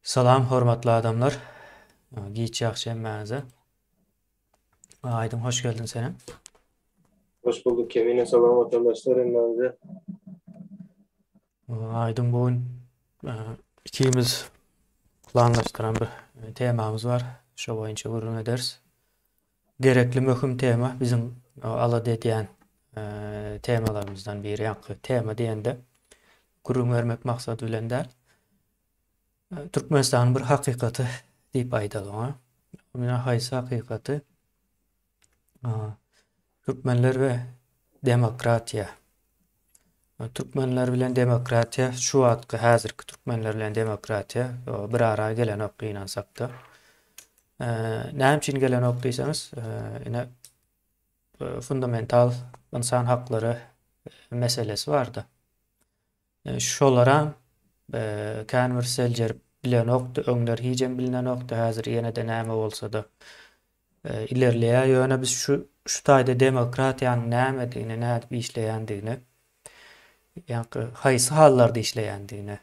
Salam hormatly adamlar. Giç ýagşy hemmäňize. Aýdyň hoş geldiň senem. Hoş bulduk Kemine salam watandaşlar hemmäňize. Aýdyň bu gün ikimiz planlaşdyran bir temamyz bar. Şo boýunça gürrüň ederis. Gerekli möhüm tema biziň alada edýän temalarymyzdan biri. Ýaňky tema diýende gürrüň bermek maksady bilen däl. Türkmenistanyň bir hakykaty diýip aýdaly oňa. Ine haýsy hakykaty? Türkmenler we demokratiýa. Türkmenler bilen demokratiýa şu wagtky häzirki türkmenler bilen demokratiýa bir ara gelenok gynansakda. Näme üçin gelenok diýseňiz, ine fundamental ynsan haklary meselesi barda. Şolaram kän bir seljerip bilenokdy, öňler hijem bilinenokdy, häzir ýene-de näme bolsa-da ilerleýär. Ýöne biz şu şu taýda demokratiýanyň nämedigini, nädip işleýändigini, ýaňky haýsy hallarda işleýändigini,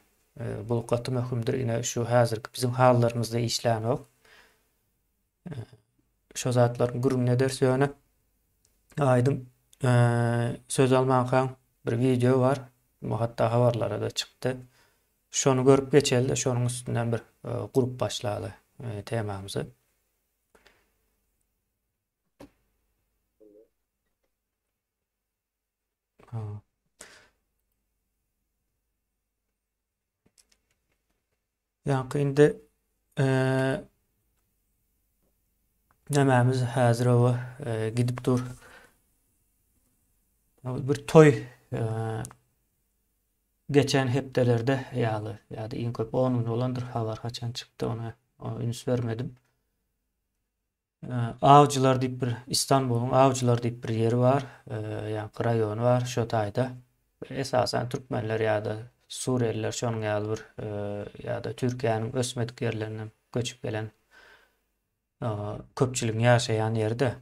bu gaty möhümdir. Ine şu häzirki biziň hallarymyzda işlänok. Şo zatlaryň gürrüňini ederis ýöne. Aýdyň söz almankaň bir wideo bar. Bu hatda habarlara-da çykdy. Şony görüp geçeli-de, şonuň üstünden bir gurup başlaly temamyzy. Ýaňky indi nämämiz häzir oba gidip dur. Bir toý geçen hepdelerde ýaly ýa-da iň köp 10 gün bolandyr habar haçan çykdy ona üns bermedim. Awjylar diýip bir Istanbulyň Awjylar diýip bir ýeri bar, ýaňky raýony bar şo taýda. Esasan türkmenler ýa-da suriýeliler şonuň ýaly bir ýa-da Türkiýäniň ösmedik ýerlerinden göçüp gelen köpçüligiň ýaşaýan ýeri-de.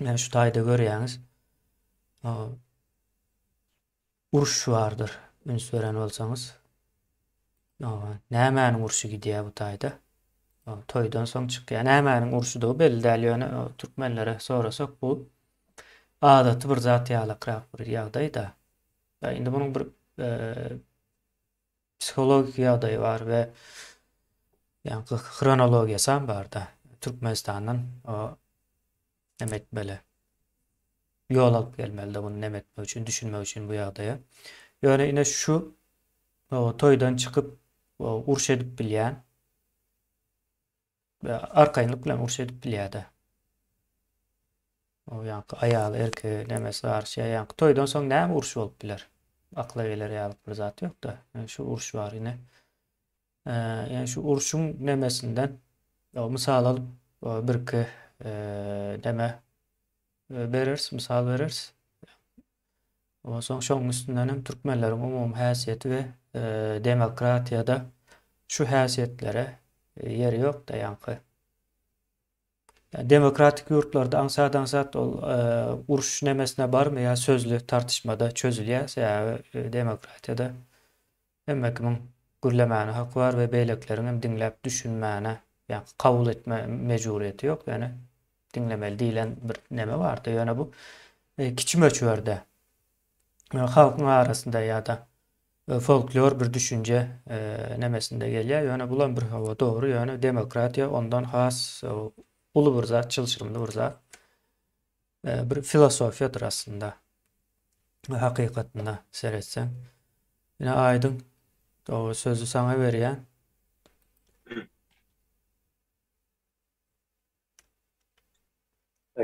Ýa şu taýda görýäňiz. Uruş bardyr, üns beren bolsaňyz. Nämäniň urşy gidýär bu taýda? Toýdan soň çykýar. Nämäniň urşudygy belli däl, ýöne türkmenlere sorasak bu adaty bir zat ýalakrak bir ýagdaý-da. Indi munuň bir psihologik ýagdaýy bar we ýaňky hronologiýasam bar-da. Türkmenistandan neme etmeli? Ýol alyp gelmeli-de muny neme etmek üçin, düşünmek üçin bu ýagdaýa. Ýöne ine şu toýdan çykyp uruş edip bilýän we arkaýynlyk bilen uruş edip bilýär-de. O ýaňky aýal erkegi nemesi garyşýar. Ýaňky toýdan soň näme uruş bolup biler? Akla geler ýaly bir zat ýok-da. Şu uruş bar ine. Ýani şu urşuň nemesinden mysal alyp birki neme bereris, mysal bereris. Ondan soň şonuň üstünden hem türkmenleriň umumy häsiýeti we demokratiýada şu häsiýetlere ýeri ýok-da ýaňky. Demokratik ýurtlarda aňsat-aňsat ol uruş nemesine barmaýar, sözli tartyşmada çözülýär. Sebäbi demokratiýada hemme kimiň gürlemäne haky bar we beýlekileriň hem diňläp düşünmäne, ýa kabul etme mejburyýeti ýok. Ýöne diňlemeli diýlen bir neme bardy. Ýöne bu kiçi möçberde halkyň arasynda ýa-da folklor bir düşünje nemesinde gelýär. Ýöne bulam bir hawa dogry, ýöne demokratiýa ondan has uly bir zat, çylşyrymly bir zat. Bir filosofiýadyr aslynda. Hakykatynda seretseň. Ine Aýdyň, sözü saňa berýän.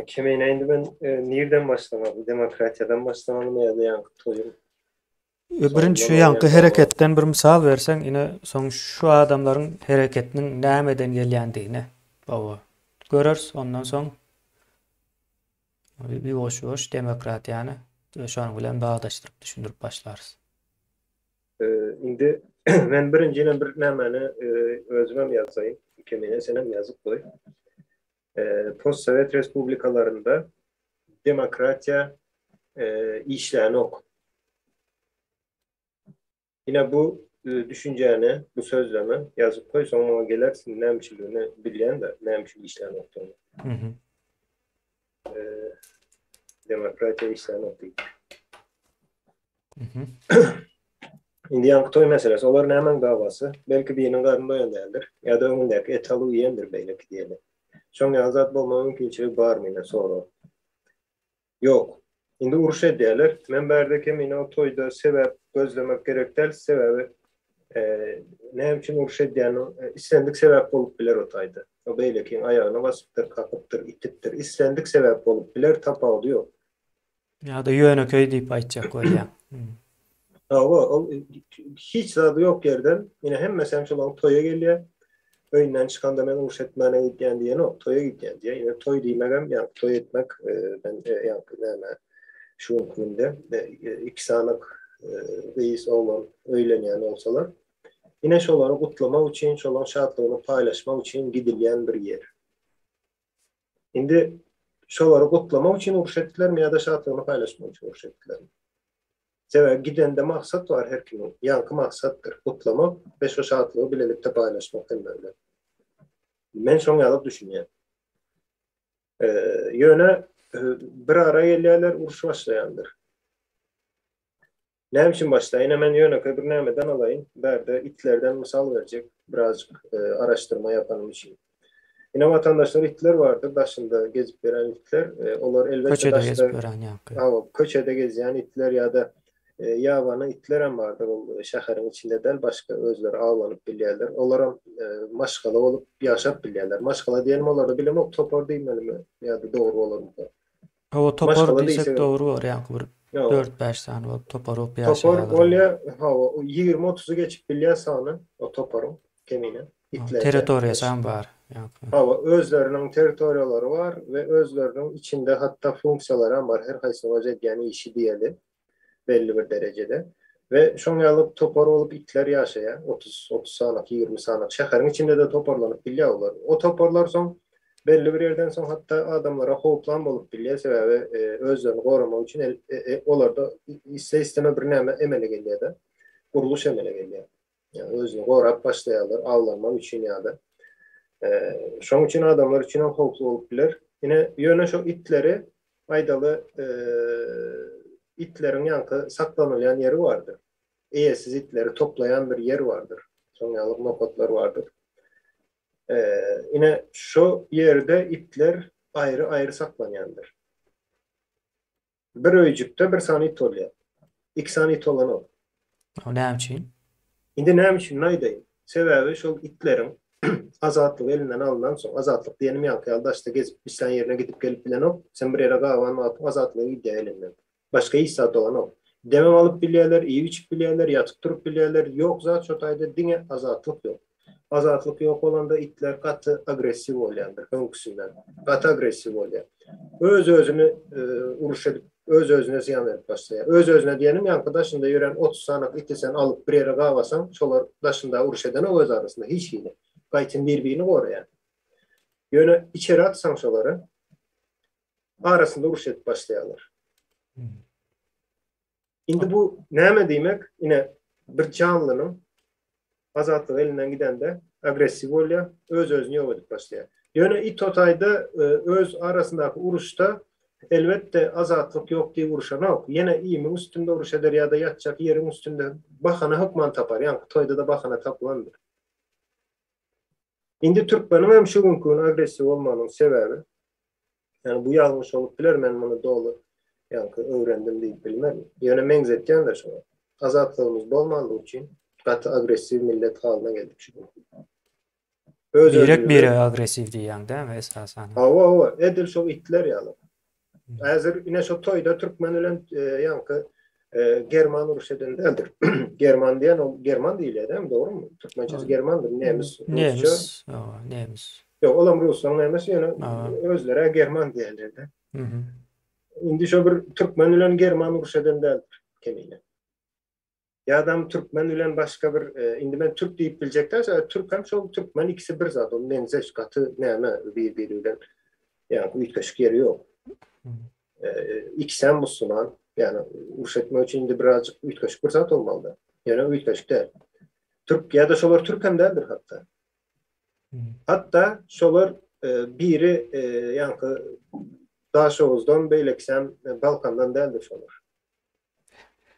Kemine indi ben nirden başlamaly? Demokratiýadan başlamalymy ýa-da ýaňky toýuň? Birinji şu ýaňky hereketden bir mysal berseň, ine soň şu adamlaryň hereketiniň nämeden gelýändigini hawa göreris. Ondan soň ýuwaş-ýuwaş demokratiýany şonuň bilen bagdaşdyryp düşündirip başlarys. Indi men birinjiden bir nämäni özümem ýazaýyn. Kemine senem ýazyp goý. Postsowet respublikalarynda demokratiýa işlänok. Ine bu düşünjäni, bu sözlemi ýazyp goý, soň maňa gelersiň, näme üçinligini bilýän-de, näme üçin işlänokdygyny. Demokratiýa işlänok diýip. Indi ýaňky toý meselesi, olar nämäň dawasy? Belki biriniň garny doýan däldir, ýa-da öňündäki et alyp iýendir beýleki diýeli. Şoň ýaly zat bolmagy mümkinçiligi barmy ine sorag. Ýok. Indi uruş edýärler. Men bärde kemine o toýda sebäp gözlemek gerek däl, sebäbi näme üçin uruş edýäniň islendik sebäp bolup biler o taýda. O beýlekiň aýagyna basypdyr, kakypdyr, itipdir. Islendik sebäp bolup biler, tapawudy ýok. Ýa-da ýönekeý diýip aýtjak bolýaň. Hawa, ol hiç zady ýok ýerden, ine hemmesi hem şolaryň toýa gelýär. Öýünden çykanda men uruş etmäne gidýän diýenok, toýa gidýän diýýär. Ine toý diýmegem, ýa toý etmek, ben ýaňky näme şu günki günde iki sany gyz, oglan öýlenýän bolsalar, ine şolary gutlamak üçin, şolaryň şatlygyny paýlaşmak üçin gidilýän bir ýer. Indi şolary gutlamak üçin uruş etdilermi ýa-da şatlygyny paýlaşmak üçin uruş etdilermi? Sebäbi gidende maksat bar her kimiň. Ýaňky maksatdyr, gutlamak we şo şatlygy bilelikde paýlaşmak hemme bilen. Men şoň ýaly düşünýän. Ýöne bir ara gelýärler, uruş başlaýandyr. Näme üçin başda? Ine men ýönekeý bir nämeden alaýyn. Bärde itlerden mysal berjek, birazjyk araşdyrma ýapanym üçin. Ine watandaşlar itler bardyr, daşynda gezip ýören itler. Olar elbetde Köçede gezip ýören ýaňky. Hawa, köçede gezýän itler ýa-da ýabany itlerem bardyr, ol şäheriň içinde däl, başga özleri awlanyp bilýärler. Olaram maşgala bolup ýaşap bilýärler. Maşgala diýenim olarda bilemok, topar diýmelimi ýa-da dogry bolarmyka? Hawa topar diýsek dogry bor ýaňky bir 4-5 sany bolup topar bolup ýaşaýarlar. Topar bolýar, hawa, 20-30-y geçip bilýär sany o toparyň kemine. Itler. Territoriýasy hem bar ýaňky. Hawa, özleriniň territoriýalary bar we özleriniň içinde hatda funksiýalary hem bar, her haýsynyň öz edýän işi diýeli belli bir derejede. We şoň ýaly topar bolup itler ýaşaýar, 30, 30 sanyk, 20 sanyk. Şäheriň içinde-de toparlanyp bilýär olar. O toparlar soň Belli bir ýerden soň hatda adamlara howplam bolup bilýär, sebäbi özlerini goramak üçin olarda iste-isteme bir näme emele gelýär-de, gurluş emele gelýär. Ýagny özüni gorap başlaýarlar, awlanmak üçin ýa-da. Şonuň üçin adamlar üçin hem howply bolup biler. Ine, ýöne şo itleri aýdaly, itleriň ýaňky saklanylýan ýeri bardyr. Eýesiz itleri toplaýan bir ýer bardyr. Şoň ýaly nokatlar bardyr. Ine, şo ýerde itler aýry-aýry saklanýandyr. Bir öýjükde bir sany it bolýar. Iki sany it bolanok. O näme üçin? Indi näme üçinini aýdaýyn. Sebäbi şol itleriň azatlygy elinden alnan soň, azatlyk diýenim ýaňky ýaly daşda gezip, islän ýerine gidip gelip bilenok. Sen bir ýere gaban wagtyň azatlygy gidýär elinden. Başga hiç zat bolanok. Demem alyp bilýärler, iýip-içip bilýärler, ýatyp-turup bilýärler. Ýok zat şo taýda diňe azatlyk ýok. Azatlyk ýok bolanda itler gaty agressiw bolýandyr öňküsinden. Gaty agressiw bolýar. Öz-özüni uruş edip, öz-özüne zyýan berip başlaýar. Öz-özüne diýenim ýaňky daşynda ýören 30 sany iti sen alyp bir ýere gabasaň, şolar daşynda uruş edenok öz arasynda hiç hili. Gaýtam bir-birini goraýar. Ýöne içeri atsaň şolary, arasynda uruş edip başlaýarlar. Indi bu näme diýmek? Ine bir janlynyň azatlygy elinden gidende agressiw bolýar, öz-özüni ýok edip başlaýar. Ýöne it o taýda e, öz arasyndaky uruşda elbetde azatlyk ýok diýip uruşanok. Ýene iýmiň üstünde uruş eder ýa-da ýatjak ýeriň üstünde bahana hökman tapar. Ýaňky toýda-da bahana tapylandyr. Indi türkmeniň hem şu günki gün agressiw bolmagynyň sebäbi, ýagny bu ýalňyş bolup biler, men muny doly ýaňky öwrendim diýip bilmerin. Ýöne meňzetýän-de şoňa. Azatlygymyz bolmandygy üçin gaty agressiw millet halyna geldik şu gün. Öz Birek-birege agressiw diýýäň dämi esasan? Hawa, hawa, edil şol itler ýaly. Häzir ine şo toýda türkmen bilen ýaňky german uruş eden däldir. German diýen ol german diýilýär dämi, dogrumy? Türkmençesi germandyr, nemis, rusça. Nemis, hawa, nemis. Ýok, olam ruslaň nemesi, ýöne özleri german diýýärler-de. Indi şo bir türkmen bilen german uruş eden däldir kemine. Ýadam türkmen bilen başga bir indi men türk diýip biljek däl, sebäbi türk hem şol türkmen ikisi bir zat, ol meňzeş gaty näme bir-biri bilen ýa üýtgeşik ýeri ýok. Ikisi hem musulman, ýagny uruş etmek üçin indi birazjyk üýtgeşik bir zat bolmalyda. Ýöne üýtgeşik däl. Türk ýa-da şolar türk hem däldir hatda. Hatda şolar biri ýaňky Daşoguzdan, beýlekisem Balkandan däldir şolar.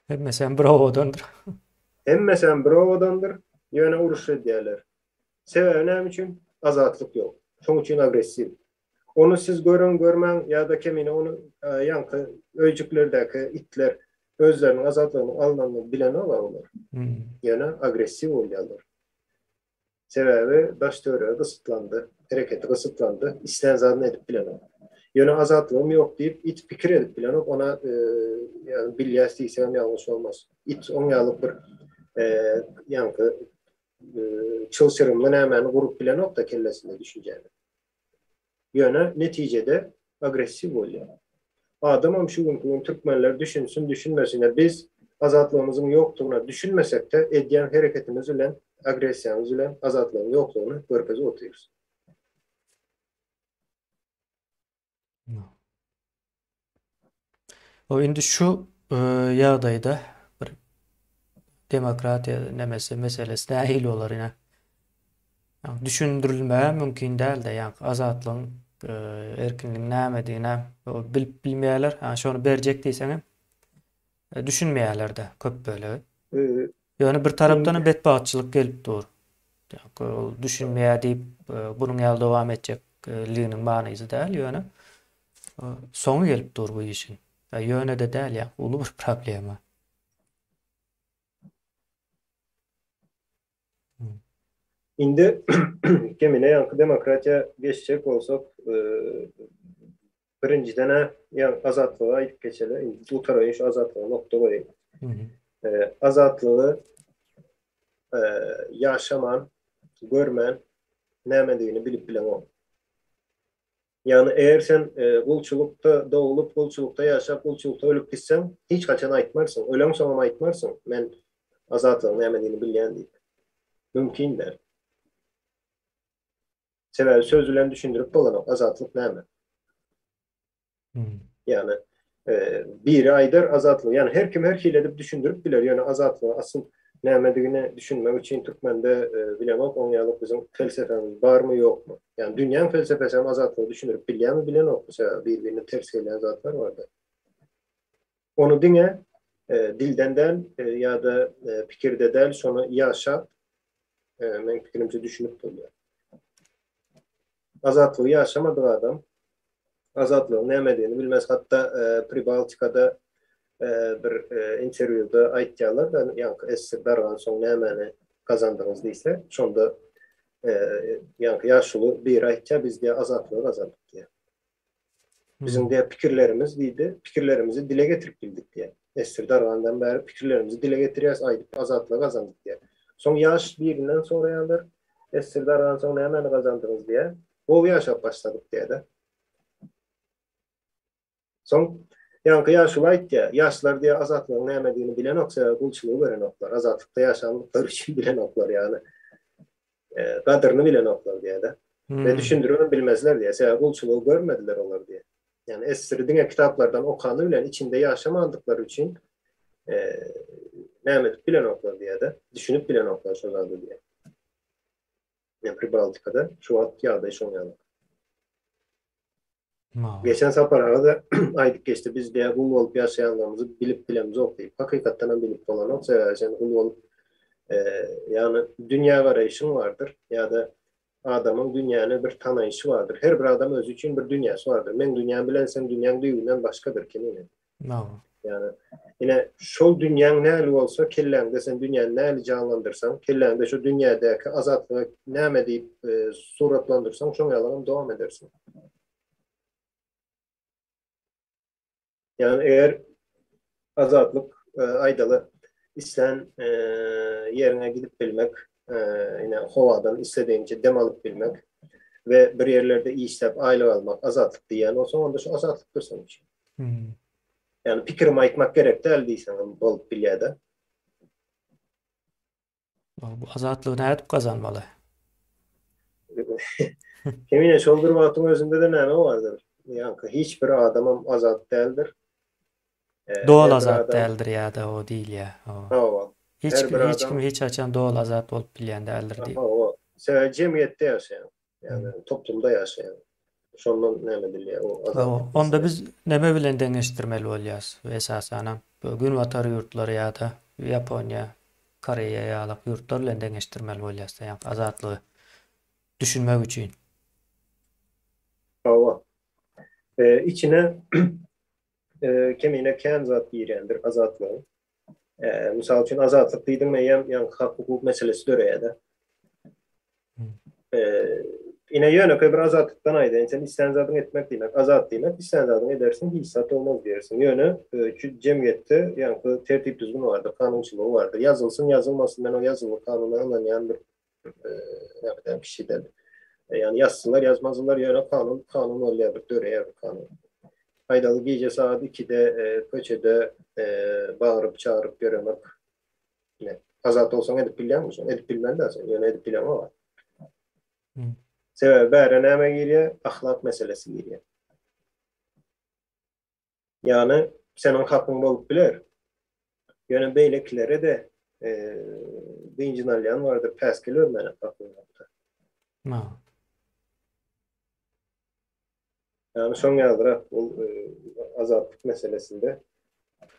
Hemmesem bir obadandyr. Hemmesem bir obadandyr, ýöne uruş edýärler. Sebäbi näme üçin? Azatlyk ýok. Şoň üçin agressiw. Ony siz görüň, görmäň ýa-da kemine ony ýaňky öýjüklerdäki itler özleriniň azatlygynyň alnanyny bilenok-a olar. Ýöne agressiw bolýarlar. Sebäbi daş-töweregi gysytlandy, hereketi gysytlandy, islän zadyny edip bilenok. Ýöne azatlygym ýok diýip it pikir edip bilenok, ona ýagny bilýäs diýsegem ýalňyş bolmaz. It oň ýaly bir ýaňky çylşyrymly nämäni gurup bilenok-da kellesinde düşünjäni. Ýöne netijede agressiw bolýar. Adamam şu günki gün türkmenler düşünsin düşünmesine biz azatlygymyzyň ýokdugyna düşünmesekde edýän hereketimiz bilen agressiýamyz bilen azatlygyň ýoklugyny görkezip otyrys. O indi şu ýagdaýda bir demokratiýa nemesi meselesi nähili bolar ine? Düşündirilmegi mümkin dälde, ýa azatlygyň, erkinligiň nämedigini bilip bilmeýärler. Ýa şony berjek diýseňem düşünmeýärler-de köp bölegi. Ýöne bir tarapdan hem betbagtçylyk gelip dur. Ol düşünmeýär diýip, bunuň ýaly dowam etjekliginiň manysy däl, ýöne soňy gelip dur bu işiň. Ýöne-de däl, ýa uly bir problema. Indi kemine ýaňky demokratiýa geçjek bolsak, birinjiden-ä ýa azatlygy aýdyp geçeli. Indi gutaraýyn şu azatlyga nokta goýaýyn. Azatlygy ýaşaman, görmän nämedigini bilip bileňok. Ýagny eger sen gulçulykda doglup, gulçulykda ýaşap, gulçulykda ölüp gitseň, hiç haçan aýtmarsyň, öleňsoňam aýtmarsyň, men azatlygyň nämedigini bilýän diýip. Mümkin däl. Sebäbi söz bilen düşündirip bolanok, azatlyk näme? Ýagny biri aýdar azatlygy, ýagny her kim her hili edip düşündirip biler, ýöne azatlygy asyl nämedigine düşünmek üçin türkmende bilemok, oň ýaly biziň felsefemiz barmy ýokmy? Ýagny dünýäň felsefesi hem azatlygy düşündirip bilýärmi bilenokmy, sebäbi bir-birine ters gelýän zatlar barda. Ony diňe dilden däl ýa-da pikirde däl, şony ýaşap, meň pikirimçe düşünip bolýar. Azatlygy ýaşamadyk adam azatlygyň nämedigini bilmez. Hatda Pribaltikada bir interwýuda aýtýarlar-da, ýaňky SSR dargansoň nämäni gazandyňyz diýse, şonda ýaňky ýaşuly biri aýtýar, biz diýýär azatlygy gazandyk diýýär. Biziň diýýär pikirlerimiz diýdi, pikirlerimizi dile getirip bildik diýýär. SSR dargandan bäri pikirlerimizi dile getirýäris, aýdyp azatlygy gazandyk diýýär. Soň ýaş birinden soraýarlar, SSR dargansoň nämäni gazandyňyz diýýär. Gowy ýaşap başladyk diýýär-de. Soň ýaňky ýaşuly aýtýar, ýaşlar diýýär azatlygyň nämedigini bilenok, sebäbi gulçulygy görenoklar, azatlykda ýaşandyklary üçin bilenoklar, ýagny gadyryny bilenoklar diýýär-de. We düşündiribem bilmezler diýýär, sebäbi gulçulygy görmediler olar diýýär. Ýagny SSR-i diňe kitaplardan okany bilen içinde ýaşamandyklary üçin näme edip bilenoklar diýýär-de, düşünip bilenoklar şo zada diýýär. Ýa Pribaltikada şu wagt ýagdaý şoň ýaly. Geçen sapar aga-da aýdyp geçdi, biz diýä gul bolup ýaşaýanlygymyzy bilip bilemzok diýip. Hakykatdan hem bilip bolanok, sebäbi sen gul bolup, ýagny dünýägaraýşyň bardyr ýa-da adamyň dünýäni bir tanaýşy bardyr. Her bir adam özi üçin bir dünýäsi bardyr. Meň dünýäm bilen seň dünýäň düýbünden başgadyr, kemine. Ýagny, ine, şol dünýäň näli bolsa, kelläňde sen dünýäni näli janlandyrsaň, kelläňde şo dünýädäki azatlygy näme diýip suratlandyrsaň, şoň ýalygam dowam edersiň. Ýagny, eger azatlyk aýdaly, islän ýeriňe gidip bilmek, ine, howadan isledigiňçe dem alyp bilmek we bir ýerlerde işläp aýlyk almak azatlyk diýýän bolsaň, onda şo azatlykdyr seň üçin. Ýagny pikirimi aýtmak gerek däl diýseň hem bolup bilýär-de. Bu azatlygy nädip gazanmaly? Kemine şol bir wagtyň özünde-de näme bardyr? Ýaňky hiç bir adamam azat däldir. Doly azat däldir ýa-da o diýilýär. Hawa. Hiç Her bir hiç adam kim hiç haçan doly azat bolup bilýän däldir diýip. Hawa, sebäbi jemgyýetde ýaşaýaň. Ýagny toplumda ýaşaýaň. Şondan näme edilýär o Hawa, azatlyk onda meselesi. biz neme bilen deňeşdirmeli bolýas? Esasanam bu günbatar ýurtlary ýa-da Ýaponiýa, Koreýa ýalak ýurtlar bilen deňeşdirmeli bolýas-da, ýaňky azatlygy düşünmek üçin. Hawa. Içine kemine kän zat girýändir azatlygyň. Mysal üçin azatlyk diýdiň eýýäm ýaňky hak-hukuk meselesi döreýär-de. Ine ýönekeý bir azatlykdan aýdaýyn, sen islän zadyňy etmek diýmek, azat diýmek, islän zadyňy edersiň, hiç zat bolmaz diýersiň. Ýöne şu jemgyýetde ýaňky tertip-düzgün bardyr, kanunçylygy bardyr. Ýazylsyn, ýazylmasyn, men o ýazylgy kanuna ynanýan bir näme diýen kişi däl. Ýagny ýazsynlar, ýazmasynlar, ýöne kanun kanun bolýar, bir döreýär bir kanun. Aýdaly gije sagat 2-de köçede bagyryp, çagyryp ýöremek. Ne? Azat bolsaň edip bilýäňmi şony? Edip bilmeli däl sen, ýöne edip bileňok. Sebäbi bäre näme girýär? Ahlak meselesi girýär. Ýagny seniň hakyň bolup biler. Ýöne beýlekilere-de dynjyny alýan bardyr, päsgel bermäne hakyň ýokdur. Ýagny şoň ýalyrak ol azatlyk meselesinde.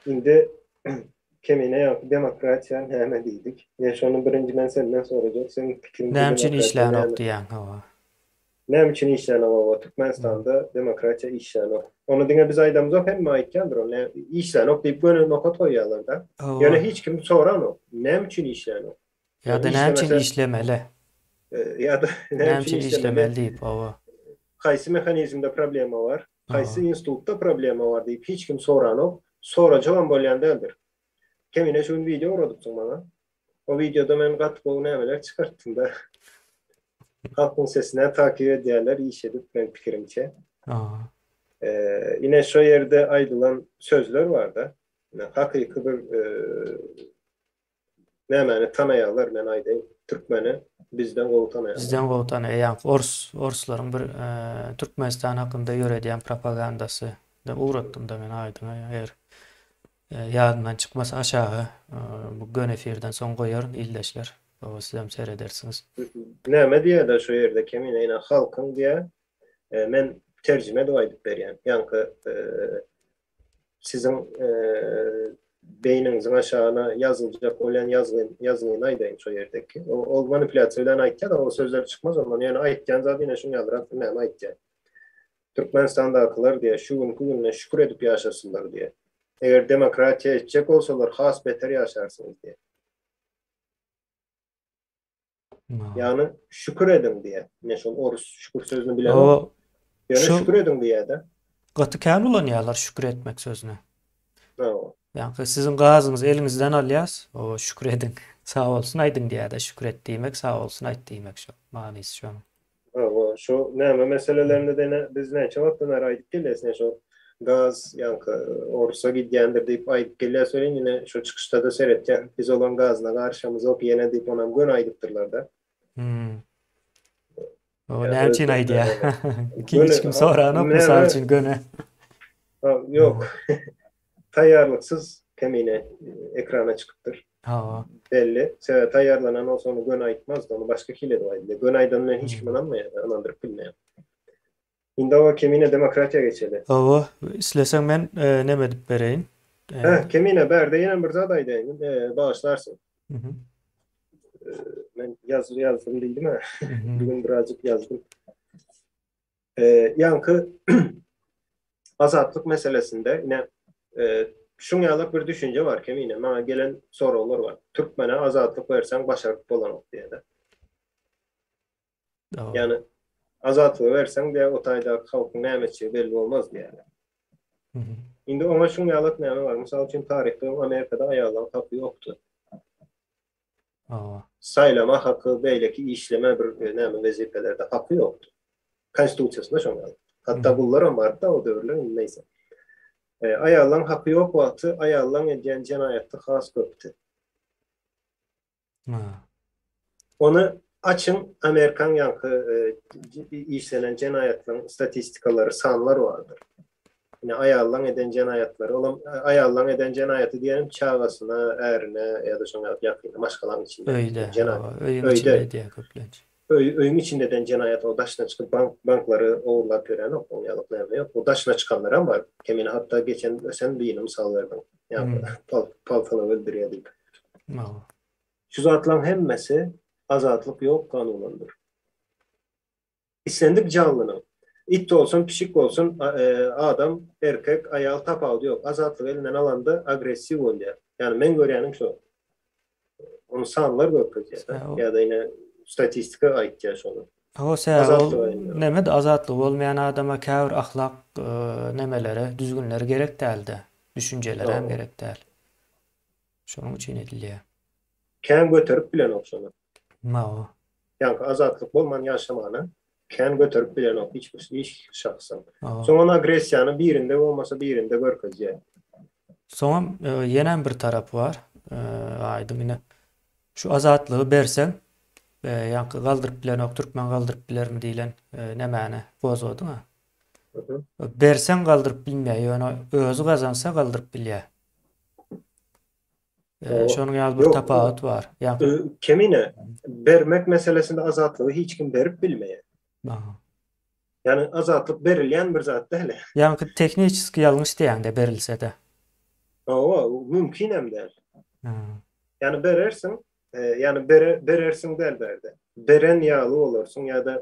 Indi kemine ýaňky demokratiýa näme diýdik? Men şony birinji men senden sorajak, seň pikiriňçe Näme üçin demokratiýa işlänok näme? diýýäň, hawa. Näme üçin işlänok oba Türkmenistanda demokratiýa işlänok. Ony diňe biz aýdamzok hemme aýtýandyr ony işlänok diýip göni nokat goýýarlarda. Ýöne hiç kim soranok näme üçin işlänok. Ýa-da näme üçin işlemeli. Ýa-da näme üçin işlemeli diýip oba. Haýsy mehanizmde problema bar, haýsy institutda problema bar diýip hiç kim soranok. Sorajagam bolýan däldir. Kemine şu gün wideo ugradypsyň maňa. O wideoda men gaty gowy nämeler çykartdym-da. Halkyň sesine takip edýärler iş edip meň pikirimçe. Ine şo ýerde aýdylan sözler barda. Hakyky bir nämäni tanaýarlar men aýdaýyn. Türkmeni bizden gowy tanaýarlar. Bizden gowy tanaýar. Ýaňky ors orslaryň bir Türkmenistan hakynda ýöredýän propagandasy. Ugratdym-da men aýdyňa eger Ýadymdan çykmasa aşaga bu göni efirden soň goýaryn ildeşler. Oba sizem seredersiňiz. Näme diýýärler şo ýerde kemine ine halkyň diýýär. Men terjime edip aýdyp berýän. Ýaňky siziň beýniňiziň aşagyna ýazyljak bolýan ýazgyn ýazgyny aýdaýyn şo ýerdeki. Ol manipulýasiýa bilen aýtýar, o sözler çykmaz ondan. Ýöne aýtýan zady ine şuň ýalyrak näme aýtýar. Türkmenistandakylar diýýär, şu günki gününe şükür edip ýaşasynlar diýýär. Eger demokratiýa etjek bolsalar has beter ýaşarsyňyz diýýär. Ýagny şükür ediň diýýär. Ine şol orus şükür sözüni bilenok. Ýöne şükür ediň diýýär-de. Gaty kän ulanýarlar şükür etmek sözüni. Ýaňky siziň gazyňyzy eliňizden alýas, oba şükür ediň. Sag bolsun aýdyň diýýär-de, şükür et diýmek, sag bolsun aýt diýmek şo. Manysy şonuň. Hawa, şo näme meselelerinde-de ine biz näçe wagtdan bäri aýdyp gelýäs, ine şo gaz ýaňky orusa gidýändir diýip aýdyp gelýäs welin ine şo çykyşda-da seretýän biz olaň gazyna garyşamyzok ýene diýip onam göni aýdypdyrlar-da. Hmm. O näme üçin aýdýar? Hiç kim soranok mysal üçin göni. Ýok. Taýýarlyksyz Kemine ekrana çykypdyr. Hawa. Belli. Sebäbi taýýarlanan bolsa ony göni aýtmazdy, ony başga hili edip aýdylýar. Göni aýdan bilen hiç kim ynanmaýar, ynandyryp bilmeýär. Indi hawa Kemine demokratiýa geçeli. Hawa, isleseň men neme edip bereýin. Hä, Kemine bärde ýene bir zat aýdaýyn, bagyşlarsyň. Men ýazgy ýazdym diýdim-ä. Bu gün birazjyk ýazdym. Ýaňky azatlyk meselesinde ine şuň ýalak bir düşünje bar Kemine, maňa gelen soraglar bar. Türkmene azatlyk berseň başaryp bolanok diýýär. Ýagny azatlygy berseň diýýär, o taýdaky halkyň näme etjegi belli bolmaz diýýär. Indi oňa şuň ýalak näme bar? Mysal üçin taryhda Amerikada aýallaryň haky ýokdy. Hawa. Saýlama haky, beýleki işleme bir näme wezipelerde haky ýokdy. Konstitusiýasynda şoň ýaly. Hatda gullaram bardy-da o döwürler, indi neýse. Aýallaň haky ýok wagty aýallaň edýän jenaýaty has köpdi. Ony açyň, Amerikaň ýaňky işlenen jenaýatlaryň statistikalary, sanlar bardyr. Ine aýallaň eden jenaýatlary, olam aýallaň eden jenaýaty diýenim çagasyna, ärine ýa-da şoň ýaly ýakyny, maşgalaň içinde. Öýde, öýüň içinde edýär köplenç. Öý, öýüň içinde eden jenaýat, o daşyna çykyp bank, banklary ogurlap ýörenok, oň ýaly näme ýok. O daşyna çykanlaram bar. Kemine hatda geçen sen birini mysal berdiň. Ýa pal, paltalap öldürýär diýip. Şu zatlaryň hemmesi azatlyk ýok kanunandyr. Islendik janlynyň, it bolsun, pişik bolsun, adam, erkek, aýal tapawudy ýok, azatlygy elinden alanda agressiw bolýar. Ýagny meň görýänim şo. Ony sanlar görkezýär ýa-da ine statistika aýtýar şony. Hawa, sebäbi ol neme-de azatlygy bolmaýan adama käbir ahlak nemeleri, düzgünleri gerek däl-de, düşünjeleri hem gerek däl. Şonuň üçin edilýär. Kän göterip bilenok şony. Hawa. Ýaňky azatlyk bolman ýaşamana kän göterip bilenok hiç bir hiç şahsam. Soň ol agressiýany birinde bolmasa birinde görkezýär. Soňam ýenem bir tarapy bar. Aýdyň ine. Şu azatlygy berseň, ýaňky galdyryp bilenok, türkmen galdyryp bilermi diýlen nemäni gozgadyň-a. Berseň galdyryp bilmeýär, ýöne özi gazansa galdyryp bilýär. Şonuň ýaly bir tapawut bar. Ýa kemine bermek meselesinde azatlygy hiç kim berip bilmeýär. Ýani azatlyk berilýän bir zat däl. Ýaňky tehniçeski ýalňyş diýäňde berilse-de. Hawa, mümkin hem däl. Ýani berersiň, ýani berersiň däl bärde. Beren ýaly bolarsyň ýa-da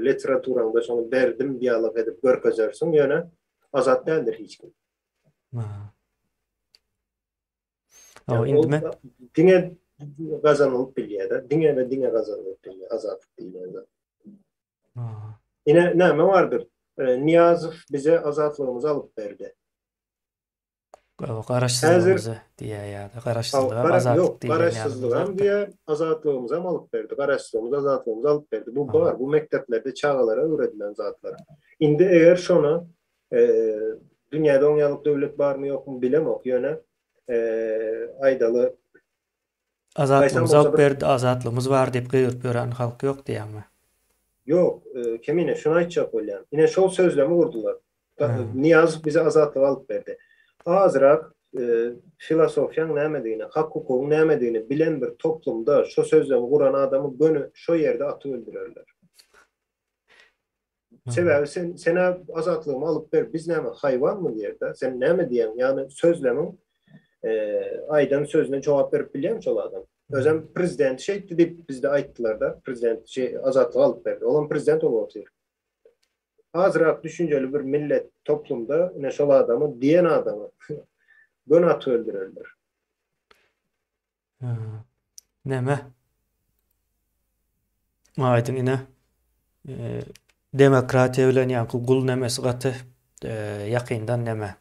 literaturaňda şony berdim diýalog edip görkezersiň, ýöne azat däldir hiç kim. Hawa, indi men diňe gazanylyp bilýär-de, diňe we diňe gazanylyp bilýär azatlyk diýilýän zat. Ine näme bardyr? Nyýazow bize azatlygymyzy alyp berdi. Garaşsyzlygymyzy diýýär ýa-da garaşsyzlygy azatlyk diýýär. Garaşsyzlygam diýýär, azatlygymyzam alyp berdi. Garaşsyzlygymyzy, azatlygymyzy alyp berdi. Bu bar, bu mekdeplerde çagalara öwredilen zatlar. Indi eger şony Dünýäde oň ýalyk döwlet barmy ýokmy bilemok, ýöne aýdaly Azatlygymyzy alyp berdi, azatlygymyz bar diýip gygyryp ýören halk ýok diýýäňmi? Ýok, Kemine, şuny aýtjak bolýan. Ine şol sözlemi gurdular. Nyýazow bize azatlygy alyp berdi. Azrak filosofiýaň nämedigini, hak-hukugyň nämedigini bilen bir toplumda şo sözlemi guran adamy göni şo ýerde atyp öldürerler. Sebäbi sen senä azatlygymy alyp ber, biz näme haýwanmy diýer-de. Sen näme diýýäň? Ýagny sözlemiň aýdan sözüne jogap berip bilýärmi şol adam? Özem prezident şeýtdi diýip bizde aýtdylar-da, prezident şeý azatlygy alyp berdi. Olam prezident bolup otyr. Azrak düşünjeli bir millet toplumda ine şol adamy diýen adamy göni atyp öldürerler. Näme? Aýdyň ine. Demokratiýa bilen ýaňky gul nemesi gaty ýakyndan neme?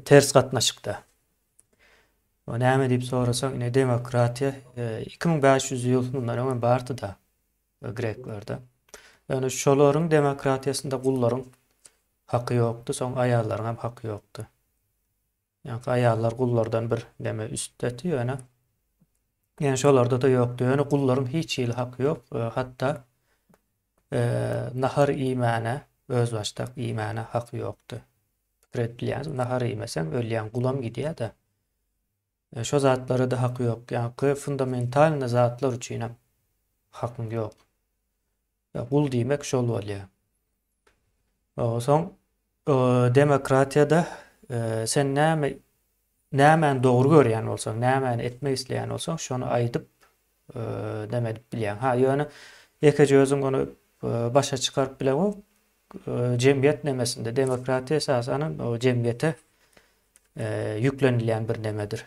Ters gatnaşykda. O näme diýip sorasaň, ine demokratiýa 2500 ýyl mundan öň hem bardy-da greklerde. Ýöne şolaryň demokratiýasynda gullaryň haky ýokdy, soň aýallaryň hem haky ýokdy. Ýaňky aýallar gullardan bir neme üstdedi ýöne. Ýöne şolarda-da ýokdy. Ýöne gullaryň hiç hili haky ýok. Hatda nahar iýmäne, özbaşdak iýmäne haky ýokdy. Pikir edip bilýäňizmi? Nahar iýmeseň ölýäň, gulam gidýär-de. Şo zatlara-da haky ýok. Ýaňky fundamentalnyý zatlar üçinem hakyň ýok. Gul diýmek şol bolýar. Soň demokratiýada sen näme nämäni dogry görýän bolsaň, nämäni etmek isleýän bolsaň, şony aýdyp näme edip bilýäň. Ha, ýöne ýekeje özüň ony başa çykaryp bileňok. Jemgyýet nemesinde demokratiýa esasanam o jemgyýete ýüklenilýän bir nemedir.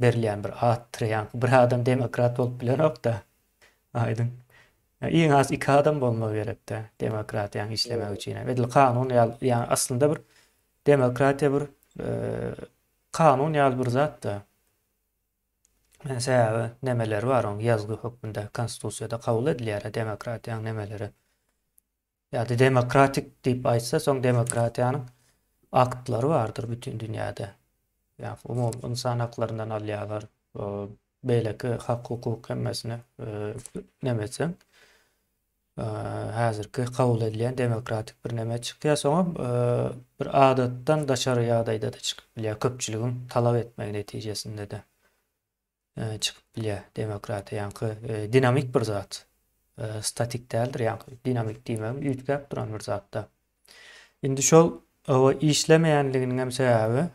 Berilýän bir atdyr. Ýaňky bir adam demokrat bolup bilenok-da. Aýdyň. Iň az iki adam bolmagy gerekde demokratiýanyň işlemegi üçin. Edil kanun ýaly, ýagny aslynda bir demokratiýa bir kanun ýaly bir zat-da. Yani sebäbi nemeleri bar oň ýazgy hökmünde konstitusiýada kabul edilýär demokratiýanyň nemeleri. Ýa-da demokratik diýip aýtsa, soň demokratiýanyň aktlary bardyr bütin dünýäde. Ýa umumy ynsan haklaryndan alýarlar, beýleki hak-hukuk hemmesini neme etseň. Häzirki kabul edilýän demokratik bir neme çykýar. Soňam bir adatdan daşary ýagdaýda-da çykyp bilýär, köpçüligiň talap etmegi netijesinde-de çykyp bilýär demokratiýa. Ýaňky dinamik bir zat. Statik däldir, ýaňky dinamik diýmegim üýtgäp duran bir zatda. Indi şol işlemeýänliginiň hem sebäbi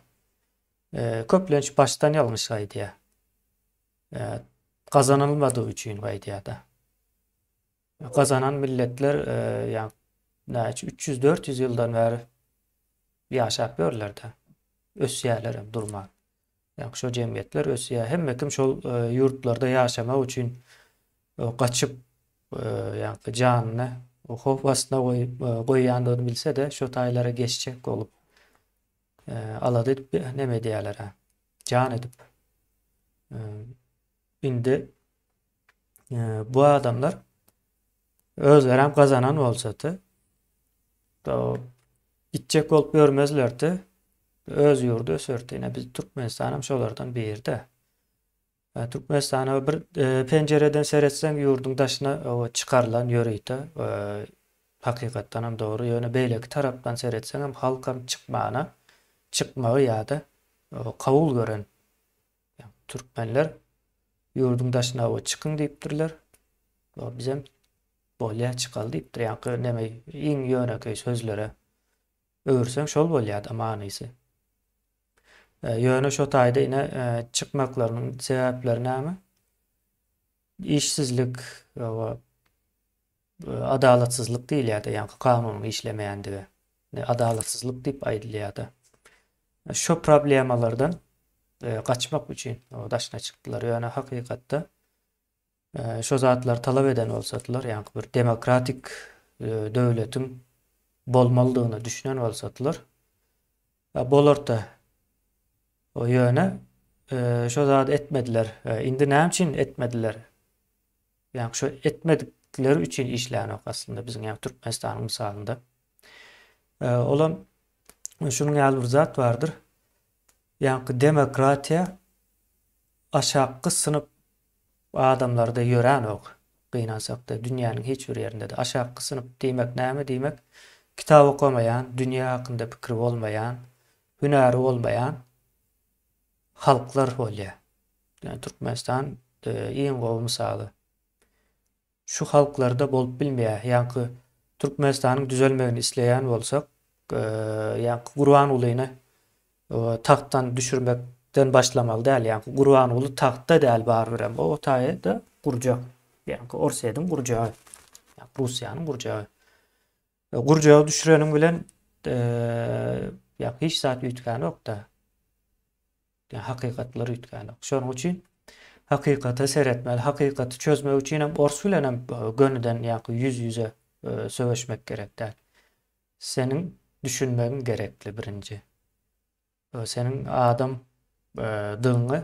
köplenç başdan ýalňyş gaýdýar. Gazanylmadygy üçin gaýdýar-da. Gazanan milletler ýa näçe 300-400 ýyldan bäri ýaşap ýörler-de. Ösýärler hem durman. Ýa şo jemgyýetler ösýär. Hemme kim şol ýurtlarda ýaşamak üçin gaçyp ýa janyny howp astyna goýup goýýandygyny bilse-de, şo taýlara geçjek bolup alada edip neme edýärler-ä. Jan edip. Indi bu adamlar özlerem gazanan bolsady, gitjek bolup ýörmezlerdi. Öz ýurdy öserdi. Ine biz Türkmenistanam şolardan birde. Türkmenistana bir penjireden seretseň ýurduň daşyna çykarylan ýörite hakykatdan hem dogry. Ýöne beýleki tarapdan seretseň hem halkam çykmana, çykmagy ýa-da kabul gören Türkmenler ýurduň daşyna we çykyň diýipdirler. Bizem bolýa çykaly diýipdir. Ýaňky neme iň ýönekeý sözlere öwürseň şol bolýar-da manysy. Ýöne şo taýda ine çykmaklarynyň sebäpleri näme? Işsizlik we adalatsyzlyk diýilýär-de, ýaňky kanunyň işlemeýändigi. Adalatsyzlyk diýip aýdylýar-da. Şo problemalardan gaçmak üçin daşyna çykdylar. Ýöne hakykatda şo zatlary talap eden bolsadylar, ýaňky bir demokratik döwletiň bolmalydygyna düşünen bolsadylar, bolardy. Ýöne şo zady etmediler. Indi näme üçin etmediler? Ýagny şu etmedikleri üçin işlänok aslynda biziň ýagny Türkmenistanyň mysalynda. Olam şunuň ýaly bir zat bardyr. Ýagny demokratiýa aşakky synp adamlarda ýöränok. Gynansakda dünýäniň hiç bir ýerinde-de aşakky synp diýmek näme diýmek? Kitap okamaýan, dünýä hakynda pikiri bolmaýan, hünäri bolmaýan halklar bolýar. Ýani Türkmenistan iň gowy mysaly. Şu halklarda bolup bilmeýär. Ýaňky Türkmenistanyň düzelmegini isleýän bolsak, ýaňky Gurbangulyny tagtdan düşürmekden başlamaly däl. Ýaňky Gurbanguly tagtda däl barybirem. O taýda gurjak. Ýaňky Orsýetiň gurjagy. Russiýanyň gurjagy. Gurjagy düşüreniň bilen ýa hiç zat üýtgänok-da. Ýa hakykatlar üýtgänok. Şonuň üçin hakykata seretmeli. Hakykaty çözmek üçin hem ors bilen hem gönüden ýa ýüz-ýüze söweşmek gerek däl. Seniň düşünmegiň gerekli birinji. Seniň adam dygyňy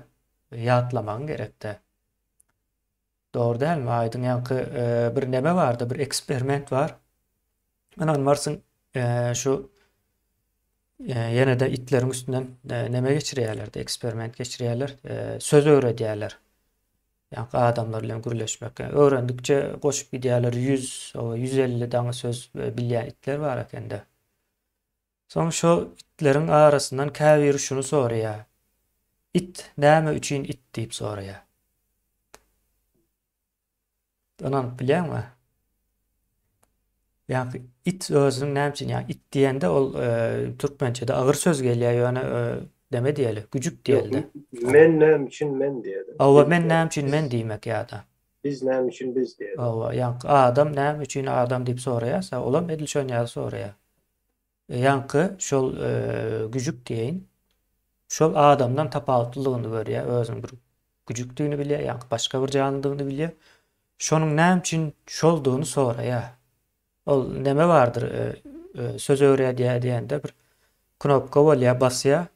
ýatlamagyň gerekde. Dogry dälmi? Aýdyň ýaňky bir neme bardy, bir eksperiment bar. Ynanmarsyň, şu ýene-de itleriň üstünden neme geçirýärler, eksperiment geçirýärler, söz öwredýärler. Ýaňky adamlar bilen gürleşmek. Öwrendikçe goşup gidýärler, 100, 150 daňy söz bilýän itler bar ekende. Soň şo itleriň arasyndan käbiri şuny soraýar, It näme üçin it diýip soraýar. Ynanyp bilýäňmi? Ýa it özüniň näme üçin, ýa it diýende ol e, türkmençede agyr söz gelýär, ýöne e, neme diýeli, güjük diýeli. Men näme üçin men diýeli. Hawa, men näme üçin men diýmek ýa-da. Biz näme üçin biz diýeli. Hawa, ýa adam näme üçin adam diýip soraýarsa, olam edil şon ýaly soraýar. Ýaňky şol güjük diýeýin, şol adamdan tapawutlylygyny görýär, özüniň bir güjükdigini bilýär, ýaňky başga bir janlydygyny bilýär. Şonuň näme üçin şoldugyny soraýar. Ol neme bardyr, söz öwredýär diýende bir knopka bolýar, basýar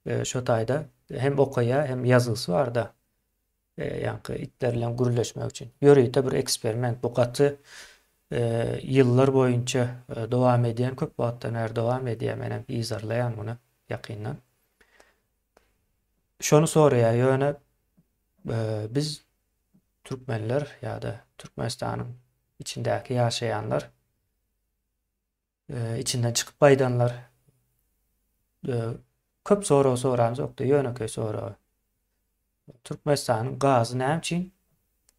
şo taýda hem okaýar, hem ýazgysy bar-da. Ýaňky itler bilen gürleşmek üçin. Ýörite bir eksperiment. Bu gaty ýyllar boýunça dowam edýän, köp wagtdan bäri dowam edýär. Men hem yzarlaýan muny ýakyndan. Şony soraýar, ýöne biz türkmenler ýa-da Türkmenistanyň. Içindäki ýaşaýanlar, içinden çykyp gaýdanlar köp sorag soramzokdy, ýönekeý sorag. Türkmenistanyň gazy näme üçin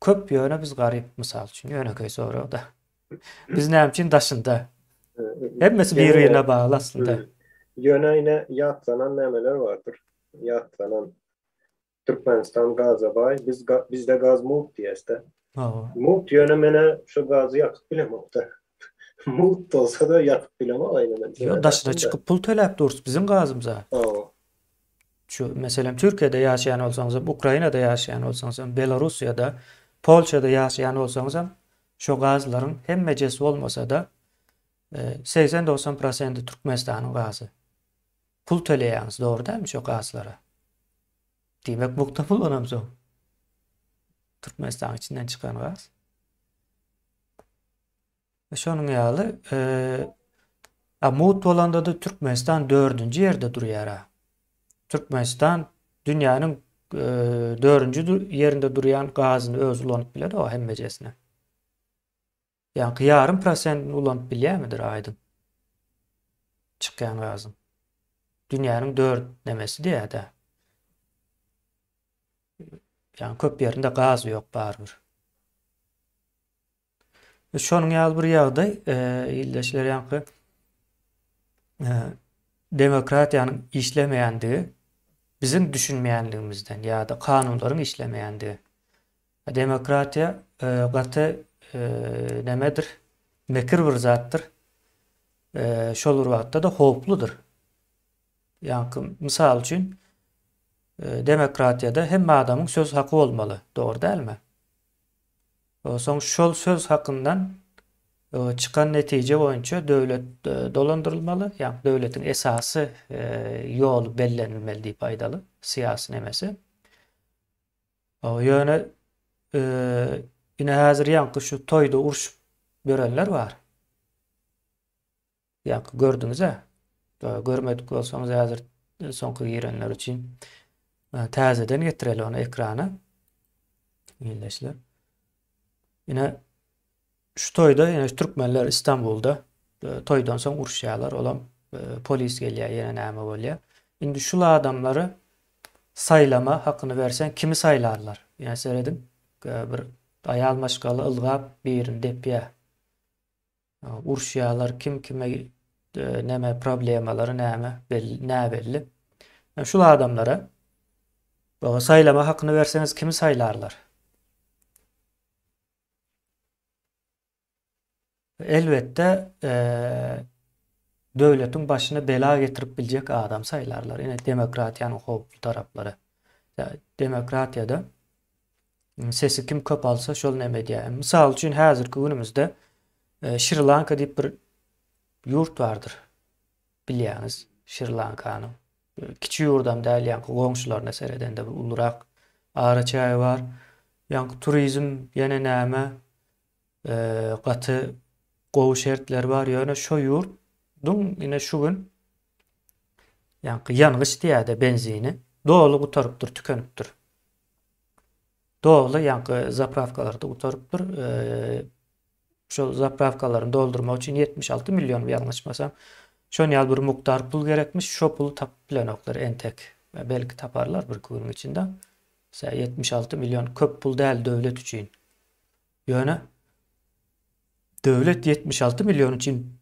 köp ýöne biz garyp mysal üçin ýönekeý sorag-da. Biz näme üçin daşynda? Hemmesi bir-birine bagly aslynda. Ýöne ine ýatlanan nämeler bardyr? Ýatlanan Türkmenistan gaza baý, biz bizde gaz mugt diýäsda. Hawa. Mugt ýöne menä şo gazy ýakyp bilemokda. Mugt bolsada ýakyp bilemok aýna men. Ýok daşyna çykyp pul töläp durus biziň gazymyza. Hawa. Şu meselem Türkiýede ýaşaýan bolsaňyzam, Ukrainada ýaşaýan bolsaňyzam, Belarussiýada, Polşada ýaşaýan bolsaňyzam şo gazlaryň hemmejesi bolmasada 80-90 prosendi Türkmenistanyň gazy. Pul töleýäňiz dogry dälmi şo gazlara? Diýmek mugta pul onamsoň. Türkmenistanyň içinden çykan gaz. Şonuň ýaly, a mugt bolanda-da Türkmenistan dördünji ýerde durýar-a. Türkmenistan dünýäniň dördünji ýerinde durýan gazyny özi ulanyp biler o hemmejesine. Ýaňky ýarym prosentini ulanyp bilýärmidir aýdyň? Çykýan gazyň. Dünýäniň dört nemesi diýýär-dä. Ýaňky köp ýerinde gaz ýok barybir. Şonuň ýaly bir ýagdaý, ildeşler ýaňky demokratiýanyň işlemeýändigi biziň düşünmeýänligimizden ýa-da kanunlaryň işlemeýändigi. Demokratiýa gaty nemedir, mekir bir zatdyr. Şol bir wagtda-da howpludyr. Ýaňky mysal üçin demokratiýada hemme adamyň söz haky bolmaly, dogry dälmi? Soň şol söz hakyndan çykan netije boýunça döwlet dolandyrylmaly, ýagny döwletiň esasy ýoly bellenilmeli diýip aýdaly, syýasy nemesi. Ýöne ine häzir ýaňky şu toýda urşup ýörenler bar. Ýaňky gördüňiz-ä. Görmedik bolsaňyz häzir soňky girenler üçin täzeden getireli ony ekrana. Ildeşler. Ine şu toýda ýene türkmenler Istanbulda toýdan soň uruşýarlar. Olam polis gelýär, ýene näme bolýar. Indi şul adamlary saýlama hakyny berseň kimi saýlarlar? Ýa serediň, bir aýal maşgala ylgap birini depýär. Uruşýarlar, kim kime näme problemalary näme belli, näbelli. Şul adamlara saýlama hakyny berseňiz kimi saýlarlar? Elbetde, döwletiň başyna bela getirip biljek adam saýlarlar. Ine demokratiýanyň howply taraplary. Demokratiýada sesi kim köp alsa şol neme edýär. Mysal üçin häzirki günümizde Şri Lanka diýip bir ýurt bardyr. Bilýäňiz Şri Lankanyň. Kiçi ýurdam däl, ýaňky goňşularyna seredende bir ulurak araçägi bar. Ýaňky turizm ýene näme gaty gowy şertler bar. Ýöne şo ýurduň ine şu gün ýaňky ýangyç diýýär-de benzini doly gutarypdyr, tükenipdir. Doly ýaňky zaprawkalarda gutarypdyr. Şol zaprawkalaryny doldurmak üçin 76 million ýalňyşmasam, şon ýaly bir mukdar pul gerekmiş. Şo puly tapyp bilenoklar entek. Belki taparlar birki günüň içinde. Mesela 76 million köp pul däl döwlet üçin. Ýöne döwlet 76 million üçin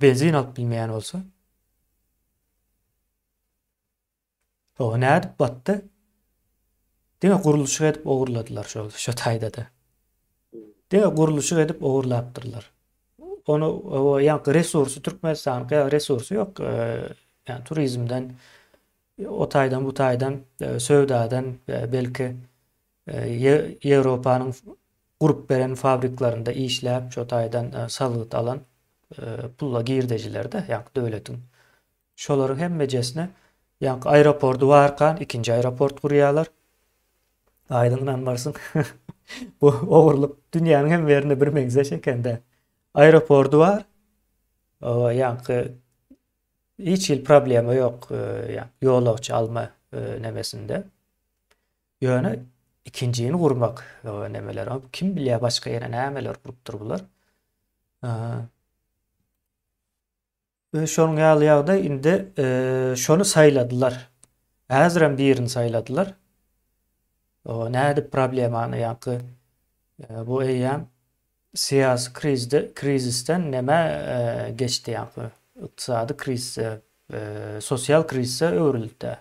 benzin alyp bilmeýän bolsa, O nädip batdy? Diňe gurluşyk edip ogurladylar şol şo taýda-da. Diňe gurluşyk edip ogurlapdyrlar. Ony o ýaňky resursy Türkmenistanyňky ýaly resursy ýok. Ýa turizmden o taýdan bu taýdan söwdadan belki Ýewropanyň gurup beren fabriklerinde işläp şo taýdan salgyt alan pulla girdejilerde ýaňky döwletiň Şolaryň hemmejesine ýaňky aeropordy barkan ikinji aeroport gurýarlar. Aýdyň ynanmarsyň. Bu ogurlyk dünýäniň hemme ýerinde bir meňzeş ekende. Aeropordy bar. O ýaňky hiç hili problema ýok, ýa ýolagçy alma nemesinde. Ýöne ikinjini gurmak nemeler. Kim bilýär başga ýene nämeler gurupdyr bular. We şonuň ýaly ýagdaý indi şony saýladylar. Häzirem birini saýladylar. O nädip problemany ýaňky bu eýýäm syýasy krizde krizisden näme geçdi ýaňky ykdysady krizise, sosial krizise öwrüldi.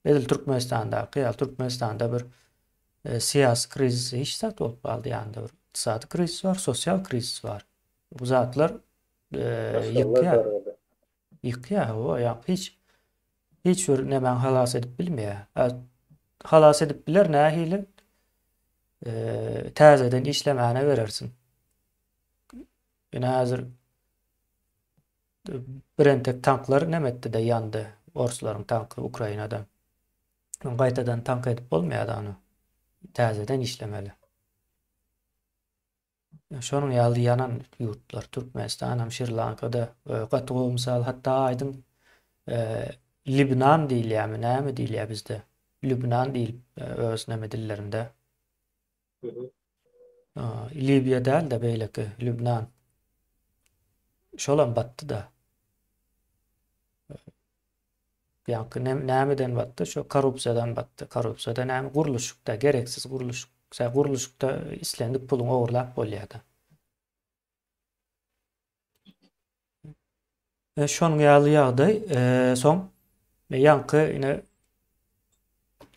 Edil Türkmenistandaky ýaly Türkmenistanda bir syýasy krizis hiç zat bolup galdy ýanynda bir ykdysady krizis bar, sosial krizis bar. Bu zatlar ýykýar. Ýykýar, hawa, ýa hiç hiç bir nämäni halas edip bilmeýär. Halas edip biler nähili? Täzeden işlemäne berersin. Ine häzir birentek tanklar näme etdi-de ýandy. Orslaryň tanky Ukrainada. Gaýtadan tank edip bolmaýar ony. Täzeden işlemeli. Şonuň ýaly ýanan ýurtlar Türkmenistan hem Şri-Lankada gaty gowy mysal hatda aýdyň Libnan diýilýärmi näme diýilýär bizde Lübnan diýilip öz näme dillerinde Libiýa däl-de beýleki Lübnan şolam batdy-da. Ýaňky nämeden batdy? Şo korrupsiýadan batdy. Korrupsiýada näme? Gurluşykda, gereksiz gurluşyk. Sen gurluşykda islendik puluňy ogurlap bolýar-da. E, şonuň ýaly ýagdaý. E, soň e, ýaňky ine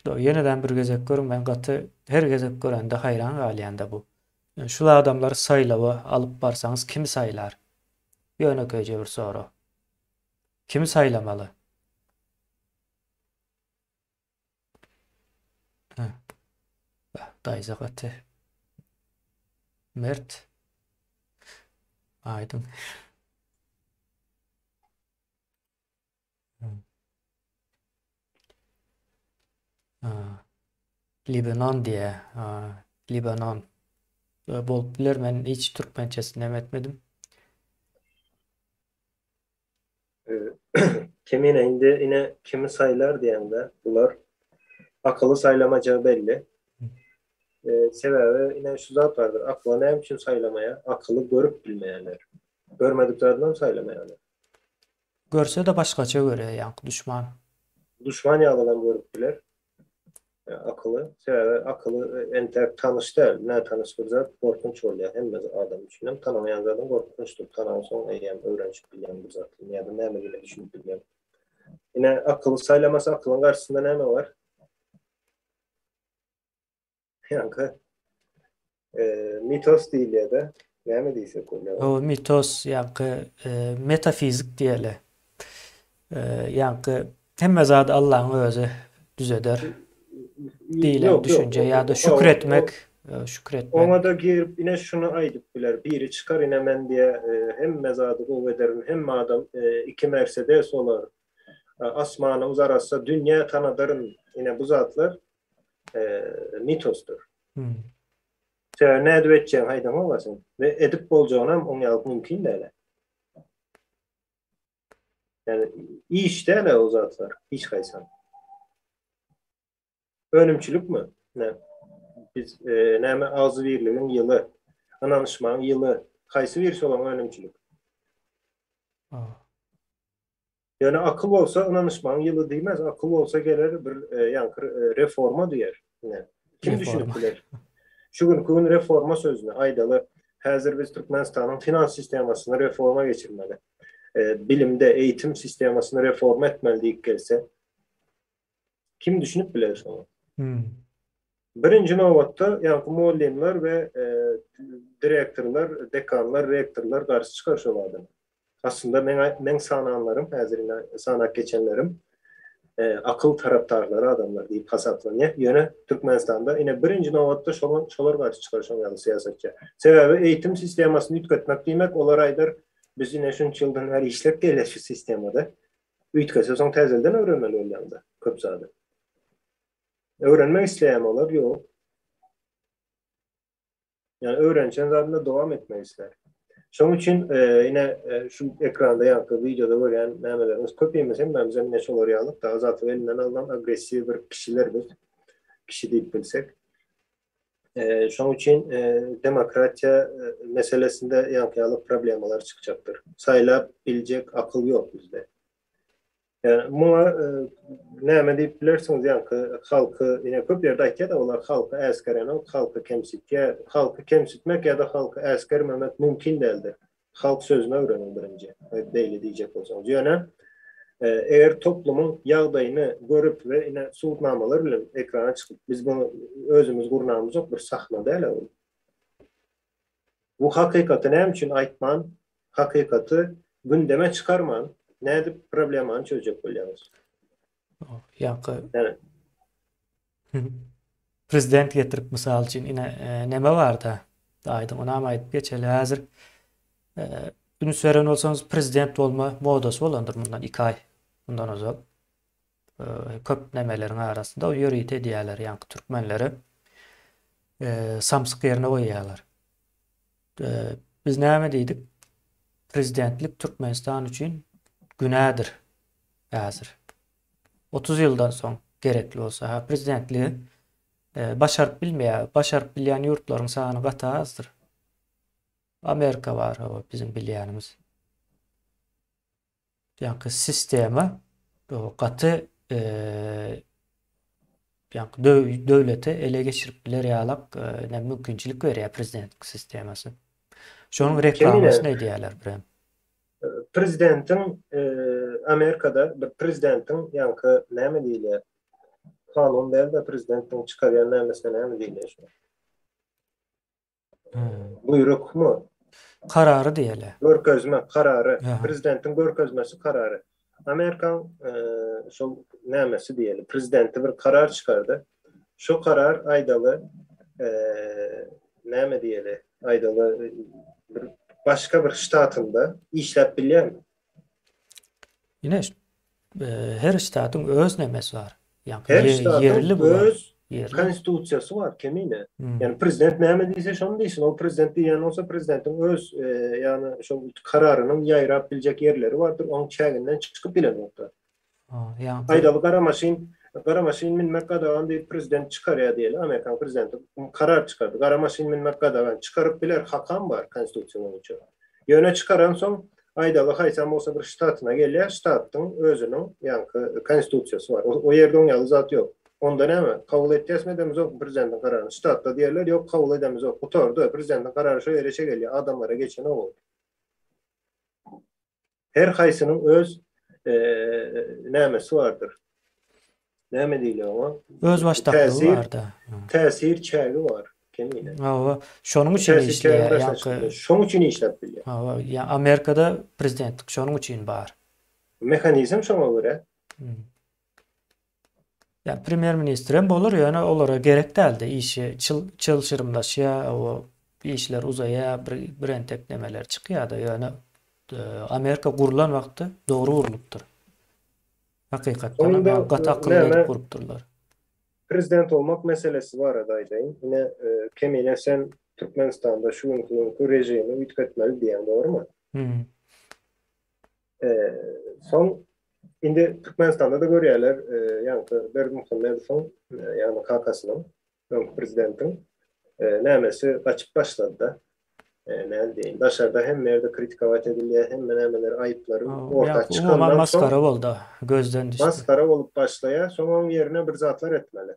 ýeneden bir gezek görüň, men gaty her gezek görende haýran galýan-da bu. E, şul adamlary saýlawa alyp barsaňyz kimi saýlar? Ýönekeýje bir sorag. Kimi saýlamaly? Heh. Daýza gaty. Mert. Aýdyň. Libanon diýä. Libanon. Bolup biler men hiç türkmençesini hem etmedim. Kemine indi ine kimi saýlar diýende bular akyly saýlamajagy belli. Sebäbi ine şu zat bardyr. Akla näme üçin saýlamaýar? Akyly görüp bilmeýärler. Görmedik zadynam saýlamaýarlar. Görse-de başgaça görýär ýaňky duşman. Duşman ýalydan görüp biler. Akyly, sebäbi akyly entäk tanyş däl, nätanyş bir zat gorkunç bolýar hemme adam üçin hem, tanamaýan zadyň gorkunçdyr, tanansoň eýýäm öwrenişip bilýän bir zat ýa-da nämedigine düşünip bilýän. Ine, akyly saýlamasa akylyň garşysynda näme bar? Ýaňky mitos diýilýär-de, näme diýsek bolýar? O mitos ýaňky metafizik diýeli. Ýaňky hemme zady Allaň özi düzeder diýlen düşünje ýa-da şükür etmek, şükür etmek. Oňa-da girip ine şuny aýdyp biler. Biri çykar ine men diýer, hemme zady gowy ederin, hemme adam iki Mersedes bolar, asmanymyz arassa, dünýä tanadaryn, ine bu zatlar mitosdyr. Hmm. Sebäbi nädip etjegiňi aýdaňok sen. We edip boljagynam oň ýaly mümkin däl. Yani iş däl o zatlar, hiç haýsam. Önümçilikmi? Ne? Biz e, näme agzybirligiň ýyly, ynanyşmagyň ýyly, haýsy birisi bolan önümçilik? Ýöne akyl bolsa ynanyşmagyň ýyly diýmez, akyl bolsa geler bir ýaňky reforma diýer. Ine, kim düşünip biler? Şu günki gün reforma sözüni aýdaly, häzir biz Türkmenistanyň finans sistemasyny reforma geçirmeli. Bilimde eýitim sistemasyny reforma etmeli diýip gelse, kim düşünip biler şoňa? Hmm. Birinji nobatda ýaňky mugallymlar we direktorlar, dekanlar, rektorlar garşy çykar şol adama. Aslynda meň meň sananlarym, häzir ine sanap geçenlerim akyl tarapdarlary adamlar diýip hasaplanýar. Ýöne Türkmenistanda ine birinji nobatda şolar şolar garşy çykar şoň ýaly syýasatça. Sebäbi eýitim sistemasyny üýtgetmek diýmek, olar aýdar, biz ine şunça ýyldan bäri işläp gelýäs şu sistemada. Üýtgese soň täzelden öwrenmeli bolýaňda köp zady. Öwrenmek isleýärmi olar? Ýok. Ýani öwrenişen zadynda dowam etmek islär. Şonuň üçin ine şu ekranda ýaňky wideoda görýän nämeleriňiz köpimiz hemmämiz hem ine şolar ýaly daha zatlar elinden alnan agressiw bir kişiler biz. Kişi diýip bilsek. Şoň üçin demokratiýa meselesinde ýaňky ýaly problemalar çykjakdyr. Saýlap biljek akyl ýok bizde. Ýani muňa näme diýip bilersiňiz ýaňky halky ine köp ýerde aýtýar-da olar halky äsgerenok, halky kemsitýär. Halky kemsitmek ýa-da halky äsgermemek mümkin däldir. Halk sözüni öwreniň birinji. Beýle diýjek bolsaňyz. Ýöne eger toplumyň ýagdaýyny görüp we ine subutnamalar bilen ekrana çykyp biz muny özümiz gurnamyzok bir sahna däl bu. Bu hakykaty näme üçin aýtman, hakykaty gündeme çykarman nädip problemany çözjek bolýaňyz? Ýaňky Prezident getirip mysal üçin ine neme barda aýdyň onam aýdyp geçeli häzir üns beren bolsaňyz prezident bolma modasy bolandyr mundan 2 aý mundan ozal köp nemeleriň arasynda ýörite edýärler ýaňky türkmenleri samsyk ýerine goýýarlar. Biz näme diýdik? Prezidentlik Türkmenistan üçin günädir häzir. 30 ýyldan soň gerekli bolsa, ha prezidentligi başaryp bilmeýär. Başaryp bilýän ýurtlaryň sany gaty azdyr. Amerika bar, o biziň bilýänimiz. Ýaňky sistema gaty ýaňky döwleti ele geçirip biler ýalak ne mümkinçilik berýär prezidentlik sistemasy. Şonuň reklamasyny edýärler birem. Prezidentiň Amerikada bir prezidentiň ýaňky näme diýilýär? Kanun däl-de prezidentiň çykarýan nämesine näme diýilýär şo? Buýrukmy? Karary diýeli. Görkezme, karary. Prezidentiň görkezmesi karary. Amerikaň şol nämesi diýeli, prezidenti bir karar çykardy. Şo karar aýdaly näme diýeli, aýdaly bir başga bir ştatynda işläp bilýärmi? Ine, her ştatyň öz nemesi bar. Her ştatyň öz konstitusiýasy bar, kemine. Ýani prezident näme diýse şony diýsin. Ol prezident diýýän bolsa prezidentiň öz ýani şol kararynyň ýaýrap biljek ýerleri bardyr, oň çäginden çykyp bilenokda. Aýdaly gara maşyn, gara maşyn minmek gadagan diýip prezident çykarýar diýeli, Amerikan prezidenti karar çykardy. Gara maşyn minmek gadagan. Çykaryp biler, hakam bar konstitusiýa boýunça. Ýöne çykaransoň aýdaly haýsam bolsa bir ştatyna gelýär, ştatdyň özüniň ýaňky konstitusiýasy bar. O ýerde oň ýaly zat ýok. Onda näme? Kabul etýäsmi edemizokmy prezidentiň kararyny? Ştatda diýerler, ýok kabul edemizok. Gutardy. Prezidentiň karary şo ýere çegelýär, adamlara geçenok ol. Her haýsynyň öz nämesi bardyr. Näme diýilýär oňa? Özbaşdaklygy barda. Täsir çägi bar kemine. Hawa, şonuň üçin işleýär. Ýaňky şonuň üçin işläp bilýär. Hawa, ýa Amerikada prezidentlik şonuň üçin bar. Mehanizm şoňa görä. Ýa premýer ministrem bolar, ýöne olara gerek däldi. Işi çylşyrymlaşýar, o işler uzaýar, bir bir entek nemeler çykýar-da, ýöne Amerika gurlan wagtda dogry gurlupdyr. Hakykatdan hem gaty akylly edip gurupdyrlar. Prezident bolmak meselesi barada aýdaýyn. Ine, Kemine sen Türkmenistanda şu günki günki režimi üýtgetmeli diýýäň, dogrumy? Soň indi Türkmenistanda-da görýärler, ýaňky Berdimuhamedowyň, ýagny kakasynyň, öňki prezidentiň nämesi gaçyp başlady-da. Näme diýeýin, daşarda hemme ýerde kritikowat edilýär, hemme nämeler aýyplary orta çykandan soň maskara boldy, gözden düşdi. Maskara bolup başlaýar, soň oň ýerine bir zatlar etmeli.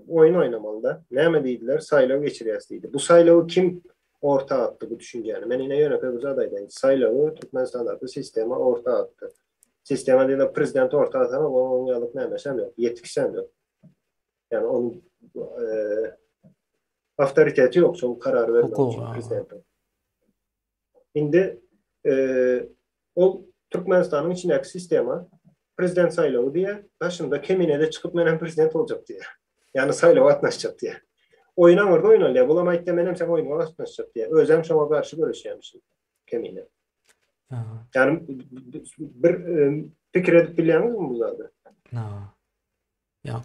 Oýun oýnamaly-da. Näme diýdiler? Saýlaw geçirýäs diýdi. Bu saýlawy kim orta atdy bu düşünjäni? Men ine ýönekeý bir zat aýdaýyn. Saýlawy Türkmenistandaky sistema orta atdy. Sistema diýende prezident orta atanok, onuň oň ýalyk nämesem ýok, ýetkisem ýok. Ýagny onuň awtoriteti ýok şol karary bermek üçin prezidentiň. Indi ol Türkmenistanyň içindäki sistema prezident saýlawy diýýär, daşynda Kemine-de çykyp menem prezident boljak diýýär. Ýagny saýlawa gatnaşjak diýýär. Oýun aňyrda oýnalýar. Bulam aýtýar menem seň oýnuňa gatnaşjak diýýär. Özem şoňa garşy göreşýärmişin Kemine. Ýagny bir pikir edip bilýäňizmi bu zady?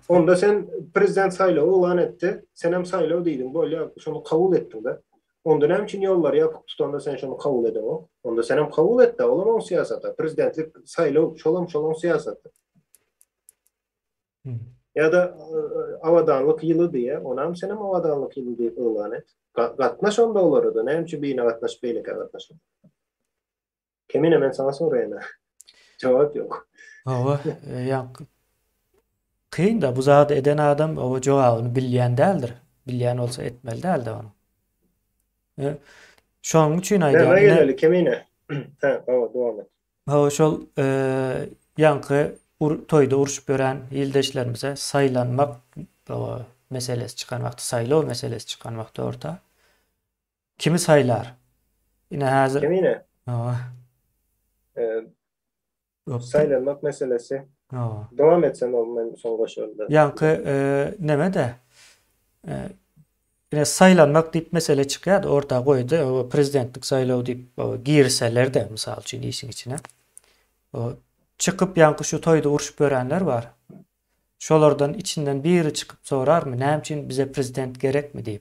Onda sen prezident saýlawy yglan etdi, senem saýlaw diýdiň, bolýar, şony kabul etdiň-de. Onda näme üçin ýollary ýapyk tutanda sen şony kabul edeňok? Onda senem kabul et-de, olam oň syýasaty. Prezidentlik saýlaw, şolam şolaň syýasaty. Ýa-da abadanlyk ýyly diýýä, onam senem abadanlyk ýyly diýip yglan et. Gatnaş onda olara-da, näme üçin birine gatnaşyp beýlekä gatnaşmaly? Kemine men saňa soraýan-a. Jogap ýok. Hawa, ýaňky kyn-da bu zady eden adam oba jogabyny bilýän däldir. Bilýän bolsa etmeli däldi ony. Şonuň üçin aýdýan. Näme geleli Kemine? Hä, hawa, dowam et. Hawa, şol ýaňky toýda urşup ýören ildeşlerimize saýlanmak meselesi çykan wagty, saýlaw meselesi çykan wagty orta kimi saýlar? Ine häzir Kemine? Hawa. Saýlanmak meselesi. Hawa. Dowam et sen ol men soň goşaryn. Ýaňky neme-de Ine saýlanmak diýip mesele çykýardy, orta goýdy, o prezidentlik saýlawy diýip girseler-de, mysal üçin işiň içine. O çykyp ýaňky şu toýda urşup ýörenler bar. Şolardan içinden biri çykyp sorarmy, näme üçin bize prezident gerekmi diýip.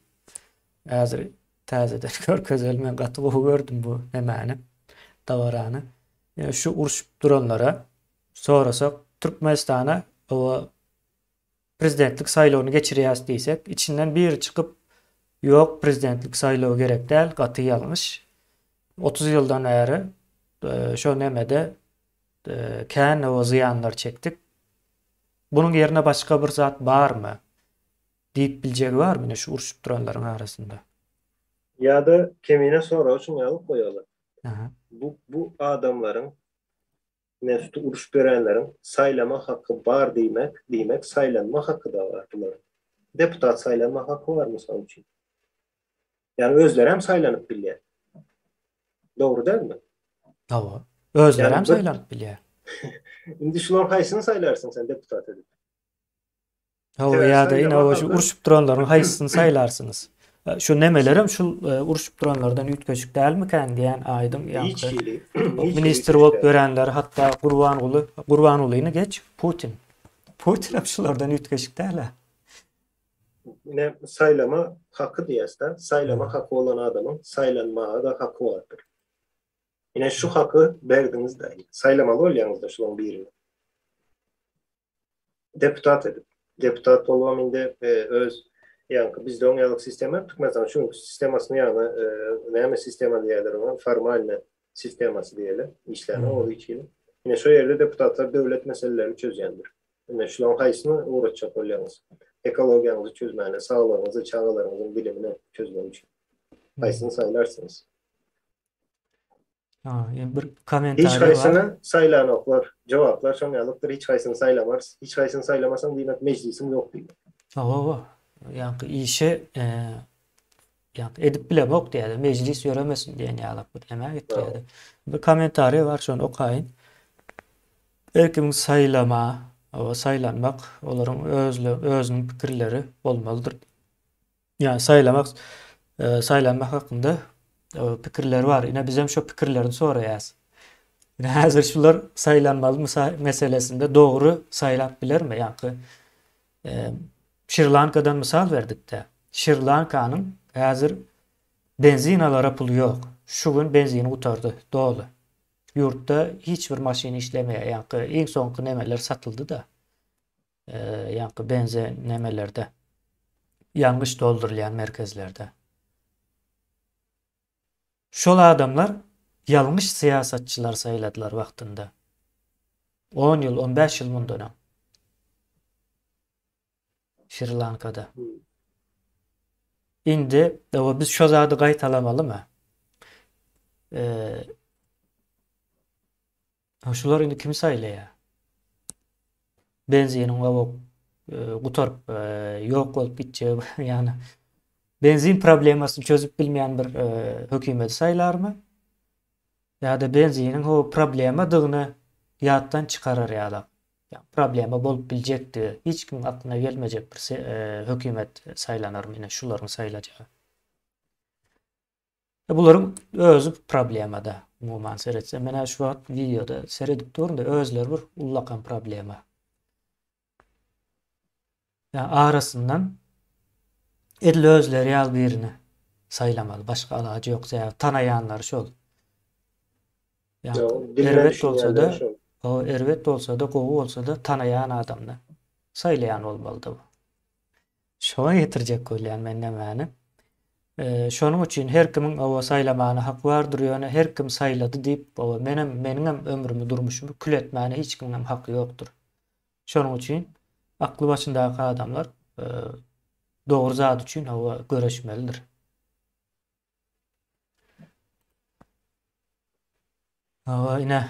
Häzir täzeden görkezeli, men gaty gowy gördüm bu nemäni, dabarany. Şu urşup duranlara sorasak, Türkmenistana o prezidentlik saýlawyny geçirýäs diýsek, içinden biri çykyp, ýok, prezidentlik saýlawy gerek däl, gaty ýalňyş. 30 ýyldan bäri şo nemede kän o zyýanlar çekdik. Bunuň ýerine başga bir zat barmy? diýip biljegi barmy ine şu urşup duranlaryň arasynda? Ýa-da kemine sorag üçin ýazyp goýaly. Bu bu adamlaryň Nefti uruş berenleriň saýlama haky bar diýmek, diýmek saýlanma haky-da bar bularyň. Deputat saýlanma haky bar mysal üçin. Ýagny özlerem saýlanyp bilýär. Dogry dälmi? Hawa. Özlerem saýlanyp bilýär. Indi şularyň haýsyny saýlarsyň sen deputat edip? Hawa ýa-da ine o şu urşup duranlaryň haýsysyny saýlarsyňyz? Şu nemelerem şu urşup duranlardan üýtgeşik dälmikän diýen aýdyň ýaňky. Ministr bolup ýörenler hatda Gurbanguly, Gurbangulyny geç, Putin. Putin hem şulardan üýtgeşik däl-ä. Ine saýlama haky diýýäs-dä. Saýlama haky bolan adamyň saýlanmaga-da haky bardyr. Ine şu haky berdiňiz-dä. Saýlamaly bolýaňyz-da şularyň birini. Deputat edip. Deputat bolubam indi öz ýaňky bizde oň ýalyk sistema ýok Türkmenistanyň şu günki sistemasyny ýagny näme sistema diýýärler oňa formalny sistemasy diýeli işlänok ol hiç hili. Ine şo ýerde deputatlar döwlet meselelerini çözýändir. Ine şularyň haýsyny ugratjak bolýaňyz? Ekologiýaňyzy çözmäne, saglygyňyzy, çagalaryňyzyň bilimini çözmek üçin. Haýsyny saýlarsyňyz? Ha, ýa bir kommentariý Hiç haýsyny saýlanoklar. Jogaplar şoň ýalykdyr, hiç haýsyny saýlamarys. Hiç haýsyny saýlamasaň diýmek mejlisiň ýok diýmek. Hawa, ýaňky işi ýaňky edip bilemok diýýär. Mejlis ýöremesin diýen ýalak bir näme getirýär. Bir kommentariý bar, şony okaýyn. Her kimiň saýlama, hawa saýlanmak olaryň özle özüniň pikirleri bolmalydyr. Ýa saýlamak saýlanmak hakynda pikirleri bar. Ine bizem şo pikirlerini soraýas. Ine häzir şular saýlanmaly meselesinde dogry saýlap bilermi? Ýaňky Şri-Lankadan mysal berdikde. Şri-Lankanyň häzir benzin alara puly ýok. Şu gün benzini gutardy doly. Ýurtda hiç bir maşyn işlemeýär. Ýaňky iň soňky nemeler satyldy-da. Ýaňky benze nemelerde ýangyç doldurylýan merkezlerde. Şol adamlar ýalňyş syýasatçylar saýladylar wagtynda. 10 ýyl, 15 ýyl mundan öň. Şri-Lankada. Indi biz şo zady gaýtalamalymy? Şular indi kimi saýlaýar? Benziniň wawok gutaryp ýok bolup gitjegi ýagny benzin problemasyny çözüp bilmeýän bir hökümeti saýlarmy? Ýa-da benziniň ho problemadygyny ýatdan çykarar ýaly problema bolup biljekdigi hiç kimiň aklyna gelmejek bir hökümet saýlanarmy ine şularyň saýlajagy. E bularyň özi problemada umuman seretse. Men şu wagt wideoda seredip durun-da özleri bir ullakan problema. Ya arasyndan edil özleri ýaly birini saýlamaly. Başga alajy ýok. Sebäbi tanaýanlary şol. Ya erbet bolsa-da, o erbet bolsa-da, gowy bolsa-da tanaýan adamda. Saýlaýan bolmalydy bu. Şoňa getirjek bolýan men nämäni. Şonuň üçin her kimiň oba saýlamana haky bardyr, ýöne her kim saýlady diýip, oba menem meniňem ömrümi, durmuşymy kül etmäne hiç kimiňem haky ýokdur. Şonuň üçin akly başyndaky adamlar dogry zat üçin hawa göreşmelidir. Hawa ine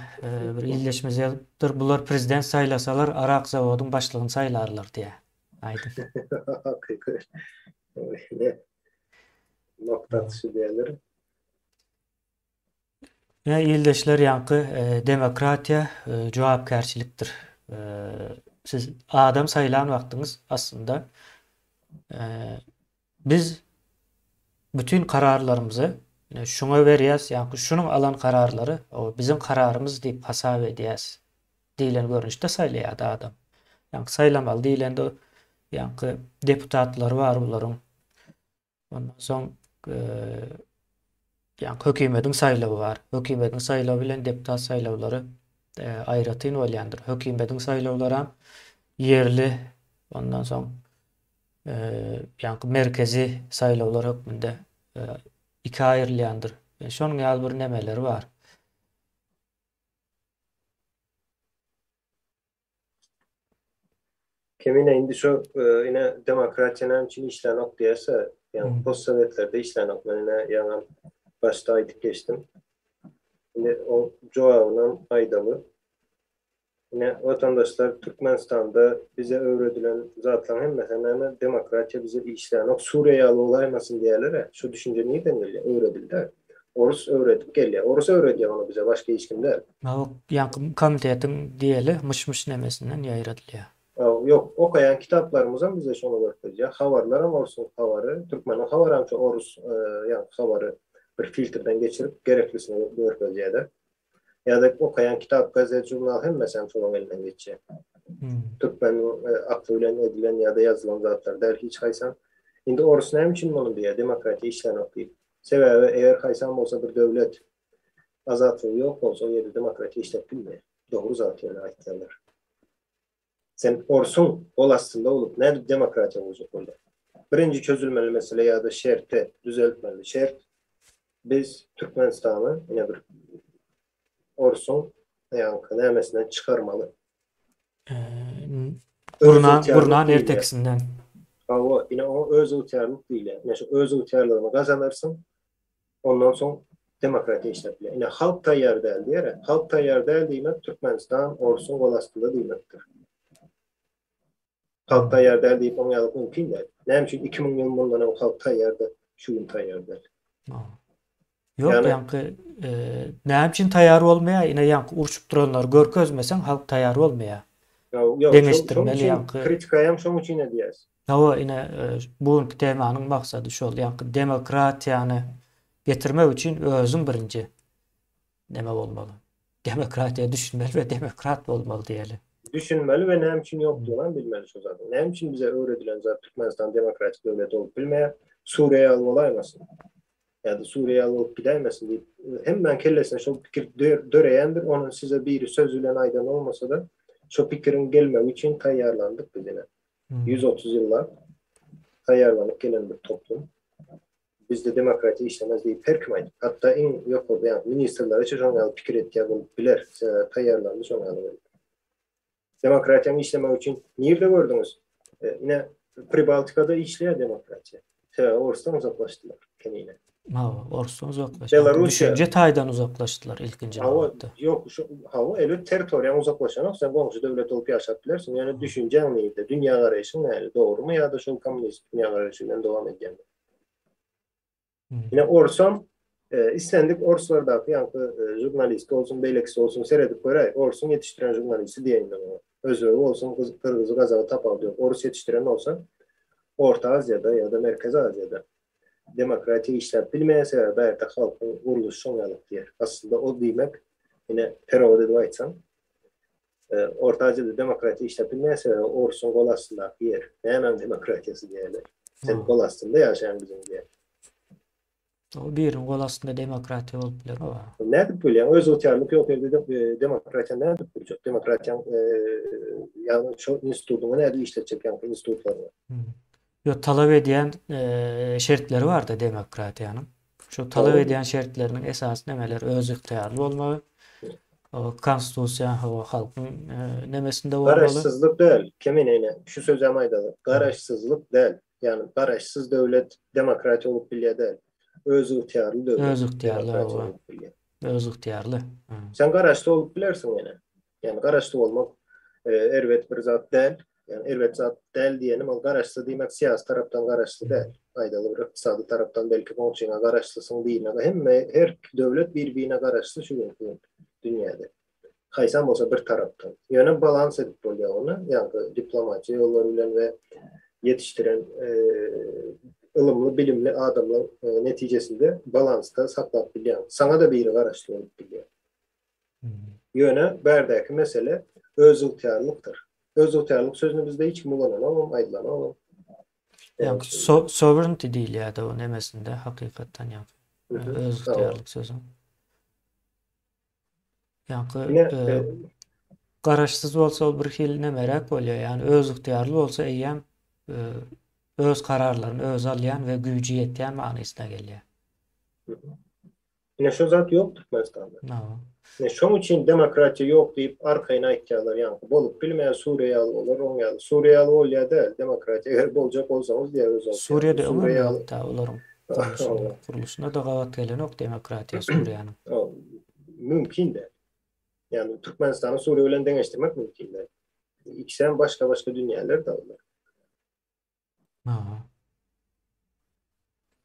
bir ildeşimiz ýazypdyr, bular prezident saýlasalar arak zawodyň başlygyny saýlarlar diýýär. Aýdyň. Hakyky. Ine nokta atyşy diýerler. Ine ildeşler ýaňky demokratiýa jogapkärçilikdir. Siz adam saýlan wagtyňyz aslynda biz bütin kararlarymyzy şuňa berýäs, ýaňky şunuň alan kararlary o biziň kararymyz diýip hasap edýäs diýlen görnüşde saýlaýardy adam. Ýaňky saýlamaly diýlende ýaňky deputatlary bar bularyň. Ondan soň ýaňky hökümediň saýlawy bar. Hökümediň saýlawy bilen deputat saýlawlary aýratyn bolýandyr. Hökümediň saýlawlaram ýerli, ondan soň ýaňky merkezi saýlawlar hökmünde ikä aýrylýandyr. Şonuň ýaly bir nemeleri bar. Kemine indi şu ine demokratiýa näme üçin işlänok diýerse, ýagny postsowetlerde işlänok. Men ine ýaňam başda aýdyp geçdim. Indi o jogabynam aýdaly. Ine watandaşlar Türkmenistanda bize öwredilen zatlaryň hemmesi näme demokratiýa bize işlänok. Suriýa ýaly bolaýmasyn diýýärler-ä. Şu düşünje nirden gelýär? Öwredildi. Orus öwredip gelýär. Orus öwredýär ony bize, başga hiç kim däl. Ýok, ýaňky komitetiň diýeli myş-myş nemesinden ýaýradylýar. Ýok, okaýan kitaplarymyzam bize şony görkezýär. Habarlaram orsuň habary, türkmeniň habaram şo orus ýaňky habary bir filtrden geçirip gereklisini görkezýär-de. Ýa-da okaýan kitap, gazet, žurnal hemmesem şolaryň elinden geçýär. Türkmeniň akly bilen edilen ýa-da ýazylan zatlar däl hiç haýsam. Indi orus näme üçin muny diýýär, demokratiýa işlänok diýip. Sebäbi eger haýsam bolsa bir döwlet azatlygy ýok bolsa o ýerde demokratiýa işläp bilmeýär. Dogry zat ýöne aýtýanlar. Sen orsuň gol astynda bolup nädip demokratiýa boljak bolýar? Birinji çözülmeli mesele ýa-da şerti düzeltmeli şert biz Türkmenistany ine bir orsuň ýaňky nämesinden çykarmaly. Gurnan, gurnan ertekisinden. Hawa, ine o özygtyýarlyk diýilýär. Ine şu özygtyýarlygyny gazanarsyň, ondan soň demokratiýa işläp biler. Ine halk taýýar däl diýer. Halk taýýar däl diýmek Türkmenistan orsuň gol astynda diýmekdir. Halk taýýar däl diýip oň ýaly mümkin däl. Näme üçin 2000 ýyl mundan öň halk taýýardy, şu gün taýýar däl. Ýok, ýaňky näme üçin taýýar bolmaýar? Ine ýaňky urşup duranlary görkezmeseň halk taýýar bolmaýar. Ýok, Deňeşdirmeli ýaňky. Kritikaýam şoň üçin edýäs. Hawa, ine bu günki temanyň maksady şol, ýaňky demokratiýany getirmek üçin özüň birinji neme bolmaly? Demokratiýa düşünmeli we demokrat bolmaly diýeli. Düşünmeli we näme üçin ýokdugynam bilmeli şu zadyň. Näme üçin bize öwredilen zat Türkmenistan demokratik döwlet bolup bilmeýär? Suriýa ýaly bolaýmasyn? Ýa-da Suriýa ýaly bolup gidäýmesin diýip, hemmäň kellesine şol pikir döreýändir, ony size biri söz bilen aýdan bolmasa-da, şo pikiriň gelmegi üçin taýýarlandyk biz ine. 130 ýyllap taýýarlanyp gelen bir toplum. Bizde demokratiýa işlemez diýip her kim aýdyp, hatda iň ýokarda ýa ministrlere çe şoň ýaly pikir etýär bolup biler, sebäbi taýýarlandy şoň ýaly bolup. Demokratiýanyň işlemegi üçin nirde gördüňiz? Ine Pribaltikada işleýär demokratiýa. Sebäbi orsdan uzaklaşdylar kemine. Hawa, orsdan uzaklaşdylar. Belarusiýa düşünje taýdan uzaklaşdylar ilkinji nobatda. Hawa, ýok, şu hawa, elbet territoriýaň uzaklaşanok, sen goňşy döwlet bolup ýaşap bilersiň, ýöne düşünjäň nirde, dünýägaraýşyň nähili, dogrumy ýa-da şol kommunist dünýägaraýşy bilen dowam edýäňmi? Ine orsam islendik orslardaky ýaňky žurnalist bolsun, beýlekisi bolsun seredip göräý, orsuň ýetişdiren žurnalisti diýeýin men oňa. Özbegi bolsun, gyrgyzy, gazagy tapawudy ýok. Orus ýetişdiren bolsa Orta Aziýada ýa-da Merkezi Aziýada demokratiýa işläp bilmeýär, sebäbi bärde halkyň gurluşy şoň ýalyk diýer. Aslynda o diýmek, ine perewod edip aýtsaň, Orta Aziýada demokratiýa işläp bilmeýär, sebäbi orsuň gol astyndaky ýer. Nämäň demokratiýasy diýerler. Sen gol astynda ýaşaýaň biziň diýer. O biriniň gol astynda demokratiýa bolup biler o. Nädip bolýar? Özygtyýarlyk ýok ýerde demokratiýa nädip boljak? Demokratiýaň ýagny şo institutyňy nädip işletjek ýaňky institutlaryňy? Ýok, talap edýän şertleri bar-da demokratiýanyň. Şo talap edýän şertleriniň esasy nämeler? Özygtyýarly bolmagy, konstitusiýa halkyň nemesinde bolmaly. Garaşsyzlyk däl, Kemine ine, şu sözem aýdaly. Garaşsyzlyk däl. Ýagny garaşsyz döwlet demokratiýa bolup bilýär däl. Özygtyýarly döwlet Özygtyýarly demokratiýa bolup bilýär. Özygtyýarly. Sen garaşsyz bolup bilersiň ýene. Ýagny garaşsyz bolmak erbet bir zat däl. Ýagny erbet zat däl diýenim ol garaşsyz diýmek syýasy tarapdan garaşsyz däl. Aýdaly bir ykdysady tarapdan belki goňşyňa garaşlysyň diýmek. Hemme her döwlet bir-birine garaşly şu günki gün dünýäde. Haýsam bolsa bir tarapdan. Ýöne balans edip bolýar ony, ýagny diplomatiýa ýollary bilen we ýetişdiren ylymly, bilimli adamlaryň netijesinde balansda saklap bilýäň. Saňa-da biri garaşly bolup bilýär. Ýöne bärdäki mesele özygtyýarlykdyr. Özygtyýarlyk sözüni bizde hiç kim ulananogam, aýdylanogam. Ýagny sovereignty diýilýär-de o nemesinde hakykatdan ýagny özygtyýarlyk sözüň. Ýaňky e, garaşsyz bolsa ol bir hili nemeräk bolýar. Ýagny özygtyýarly bolsa eýýäm e, öz kararlaryny özi alýan we güýji ýetýän manysyna gelýär. Ine şu zat ýok Türkmenistanda. Ine şoň üçin demokratiýa ýok diýip arkaýyn aýtýarlar ýaňky bolup bilmeýär Suriýa ýaly bolar oň ýaly. Suriýa ýaly bolýar däl demokratiýa eger boljak bolsaňyz diýýär öz Suriýada öňem ýokda olaryň gurluşyna-da gabat gelenok demokratiýa Suriýanyň. Mümkin däl. Ýagny Türkmenistany Suriýa bilen deňeşdirmek mümkin däl. Ikisem başga-başga dünýäler-de olar.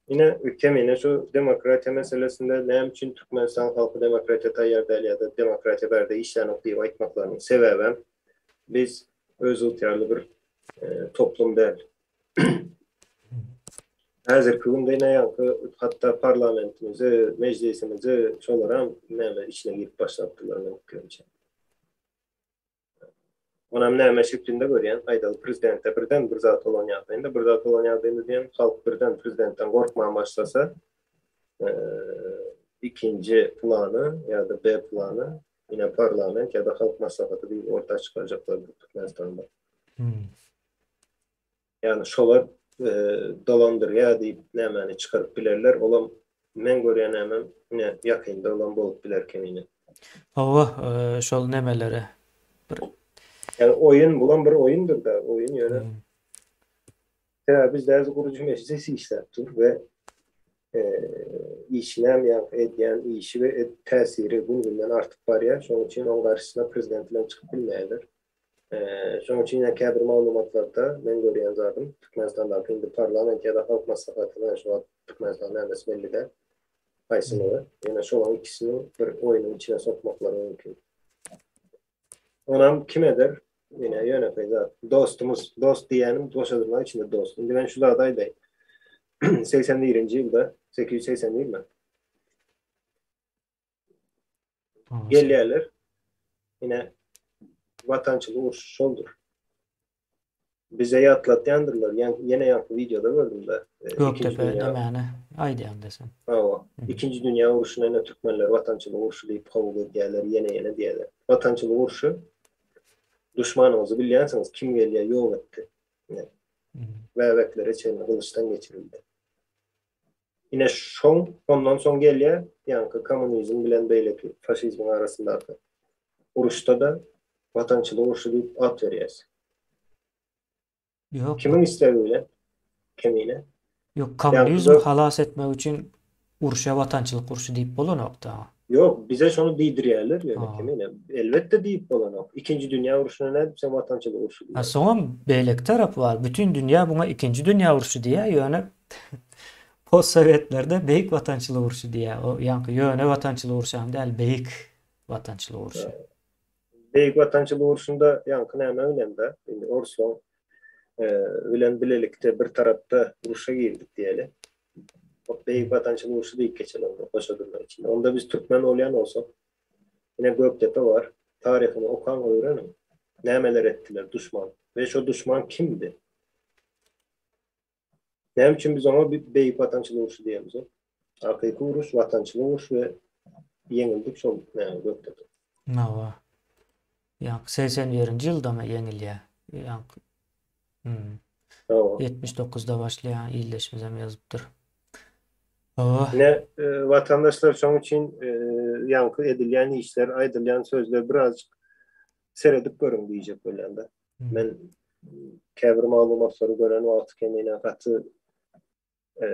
Ine, kemine şu demokratiýa meselesinde näme üçin Türkmenistan halky demokratiýa taýýar däl ýa-da demokratiýa bärde işlänok diýip aýtmaklarynyň sebäbem biz özygtyýarly bir toplum däl. Häzirki günde ine ýaňky hatda parlamentimizi, mejlisimizi şolaram näme içine girip başlapdyrlar meniň pikirimçe. Onam näme şeklinde görýän, aýdaly prezidente birden bir zat bolan ýagdaýynda, bir zat bolan ýagdaýynda diýen halk birden prezidentden gorkman başlasa, ikinji plany ýa-da B plany ine parlament ýa-da halk maslahaty diýip orta çykarjaklar Türkmenistanda. Ýagny şolar dolandyrýar diýip nämäni çykaryp bilerler, olam meň görýän nämem ine ýakynda olam bolup biler kemine. Hawa, şol nemelere bir. Ýagny oýun, bulam bir oýundyr-da, oýun ýöne. Sebäbi bizde häzir gurujy mejlis işläp dur we işinem ýa edýän işi we täsiri gün-günden artyp barýar. Şonuň üçin oň garşysyna prezident bilen çykyp bilmeýärler. Şonuň üçin ýa käbir maglumatlarda men görýän zadym Türkmenistandaky indi parlament ýa-da halk maslahatyna şu wagt Türkmenistan nämesi belli däl. Haýsylygy. Ýöne şolaryň ikisini bir oýnuň içine sokmaklary mümkin. Onam kim eder? Ine ýönekeý zat. Dostumyz, dost diýýänim goşadyrnak içinde dost. Indi men şu zady aýdaýyn. 81-nji ýylda, 881 mi? Gelýärler. Ine, watançylyk urşy şoldur. Bize ýatlatýandyrlar. Ýene ýaňky wideoda gördüm-de. Gökdepe nämäni aýdýaň desem. Hawa. Ikinji dünýä urşuny ine türkmenler watançylyk urşy diýip kabul edýärler, ýene-ýene diýýärler. Watançylyk urşy duşmanyňyzy bilýänsiňiz, kim gelýär ýok etdi. Ine. Bäbeklere çenli gylyçdan geçirildi. Ine şoň ondan soň gelýär, ýaňky kommunizm bilen beýleki faşizmiň arasyndaky uruşda-da watançylyk urşy diýip at berýäs. Ýok. Kimiň islegi bilen? Kemine. Ýok, kommunizmi halas etmek üçin urşa watançylyk urşy diýip bolanok-da. Ýok, bize şony diýdirýärler ýöne Kemine. Elbetde diýip bolanok. Ikinji dünýä urşuna nädip sen watançylyk urşy diýersiň? Soňam beýleki tarapy bar. Bütin dünýä buňa ikinji dünýä urşy diýýär, ýöne Postsowetlerde Beýik Watançylyk urşy diýýär. O ýaňky ýöne Watançylyk urşam däl, Beýik Watançylyk urşy. Beýik Watançylyk urşunda ýaňky näme bilen-de, indi orslaň bilen bilelikde bir tarapda urşa girdik diýeli. Beýik Watançylyk urşy diýip geçeli onda goşa durmak üçin. Onda biz türkmen bolýan bolsak, ine Gökdepe bar, taryhyny okaň, öwreniň. Nämeler etdiler duşman we şo duşman kimdi? Näme üçin biz oňa Beýik Watançylyk urşy diýemizok? Hakyky uruş, watançylyk uruş we ýeňildik şol näme Gökdepe. Hawa. Ýaňky 81-nji ýyldamy ýeňilýär. Ýaňky Hmm. Hawa. 79-da başlaýan ildeşimizem ýazypdyr. Hawa. Ine, e, watandaşlar şoň üçin e, ýaňky edilýän işler, aýdylýan sözler birazjyk seredip görüň diýjek bolýan-da. Hmm. Men käbir maglumatlary gören wagty kemine gaty e,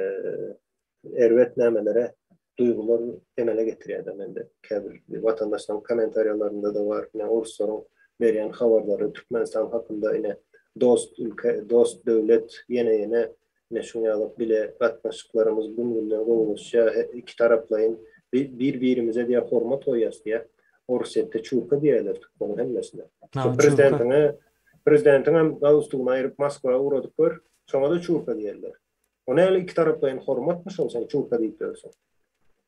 erbet nämelere duýgular emele getirýär-de mende. Käbir watandaşlaryň kommentariýalarynda-da bar, ine orslaryň berýän habarlary Türkmenistan hakynda ine dost ülke, dost döwlet ýene-ýene ine şuň ýaly bile gatnaşyklarymyz gün-günden gowulaşýar, iki taraplaýyn bir-birimize diýýär hormat goýýas diýýär. Orsýetde çurka diýýärler türkmeniň hemmesine. Şu prezidentiňe prezidentiňem galstugyny aýryp Moskwa ugradyp gör, şoňa-da çurka diýerler. O näli ikitaraplaýyn hormatmy şol sen çurka diýip ýörsüň.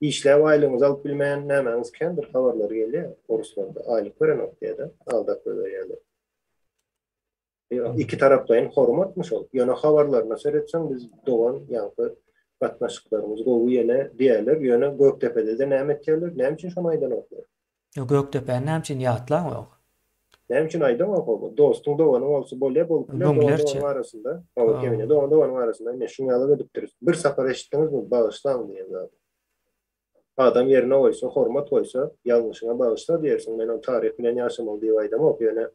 Işläp aýlygyňyzy alyp bilmeýän nämäňiz kändir habarlary gelýär oruslarda aýlyk berenok diýýärler aldap goýberýärler. Ikitaraplaýyn hormatmy şol. Ýöne habarlaryna seretseň biz dogan ýaňky gatnaşyklarymyz gowy ýene diýýärler ýöne Gökdepede-de näme etýärler näme üçin şony aýdanoklar. Gökdepäni näme üçin ýatlaňok? Näme üçin aýdaňok oba? Dostuň dogany bolsa bolýa bolup biler dogan doganyň arasynda. Hawa kemine dogan doganyň arasynda ine şuň ýaly edipdiris. Bir sapar eşitdiňizmi bagyşlaň diýen zady. Adam ýerine goýsa, hormat goýsa, ýalňyşyňa bagyşla diýersiň. Men ony taryh bilen ýaşamaly diýip aýdamok, ýöne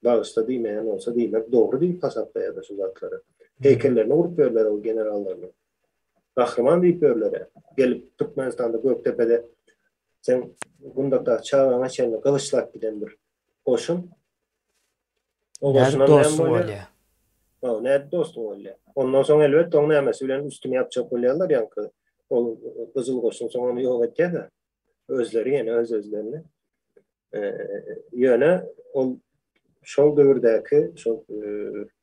bagyşla diýmeýän bolsa diýmek dogry diýip hasaplaýar-da şu zatlary. Heýkellerini gurup ýörler ol generallarynyň. Gahryman diýip ýörler-ä. Gelip Türkmenistanda Gökdepede Sen gundakdaky çagaňa çenli gylyçlap giden bir goşun. O Nädip goşunam näme dostuň bolýar? bolýar? Hawa, nädip dostuň bolýar? Ondan soň elbetde oň nämesi bilen üstüni ýapjak bolýarlar ýaňky ol gyzyl goşun soň ony ýok etýär-de. Özleri ýene öz-özlerini. Ýöne ol şol döwürdäki şol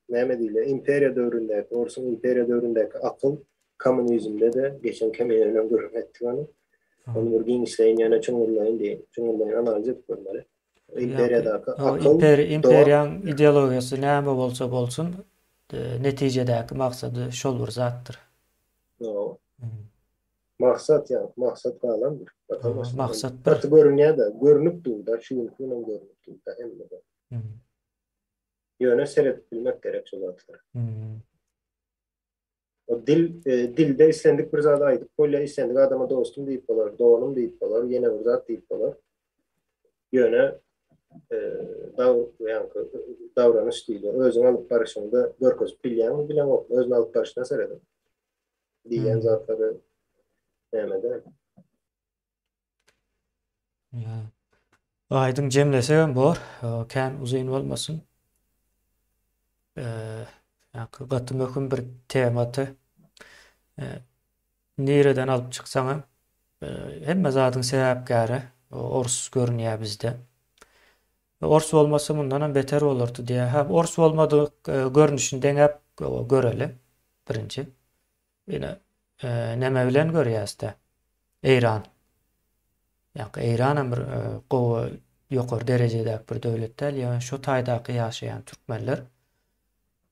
näme diýilýär imperiýa döwründäki orsuň imperiýa döwründäki akyl kommunizmde-de geçen Kemine bilen gürrüň etdik ony. Ony bir giňişleýin ýöne çuňňurlaýyn diýeýin. Çuňňurlaýyn analiz edip görmeli. Imperiýadaky akyl Imperiýaň ideologiýasy näme bolsa bolsun, netijedäki maksady şol bir zatdyr. Maksat ýa, maksat galandyr. Maksat bir. Gaty görünýär-de, görnüp dur-da, şu günki günem görnüp dur-da hemmede. Ýöne seredip bilmek gerek şo zatlara. O dil, dilde islendik bir zady aýdyp bolýar, islendik adama dostum diýip bolar, doganym diýip bolar, ýene bir zat diýip bolar. Ýöne ýaňky davranyş diýilýär. Özüňi alyp baryşyňda görkezip bilýäňmi, bileňokmy? Özüni alyp baryşyna serediň. Diýýän zatlary näme däl. Ýa. Aýdyň jemlesegem bor. Kän uzyn bolmasyn. Ýa gaty möhüm bir tematy. Nireden alyp çyksaňam hemme zadyň sebäpkäri ors görünýär bizde. Ors bolmasa mundanam beter bolardy diýýär. Ha, ors bolmadyk görnüşini deňäp göreli birinji. Ine, neme bilen görýäs-de? Eýran. Ýa-da Eýran hem bir gowy ýokary derejedäki bir döwlet däl, ýöne şu taýdaky ýaşaýan türkmenler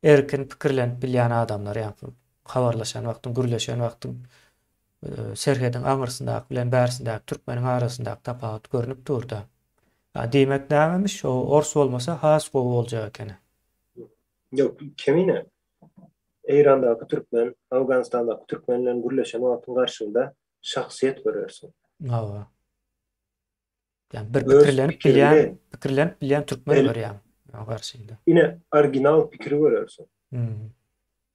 erkin pikirlenip bilýän adamlar, ýa-da habarlaşan wagtyň, gürleşen wagtyň serhediň aňyrsyndaky bilen bärsindäki türkmeniň arasyndaky tapawut görnüp dur-da. Diýmek nämemiş, o ors bolmasa has gowy boljak ekeni. Ýok, kemine. Eýrandaky türkmen, Awganystandaky türkmen bilen gürleşen wagtyň garşyňda şahsyýet görersiň. Hawa. Ýa bir pikirlenip bilýän, pikirlenip bilýän türkmen görýäň garşyňda. Ine, original pikiri görersiň.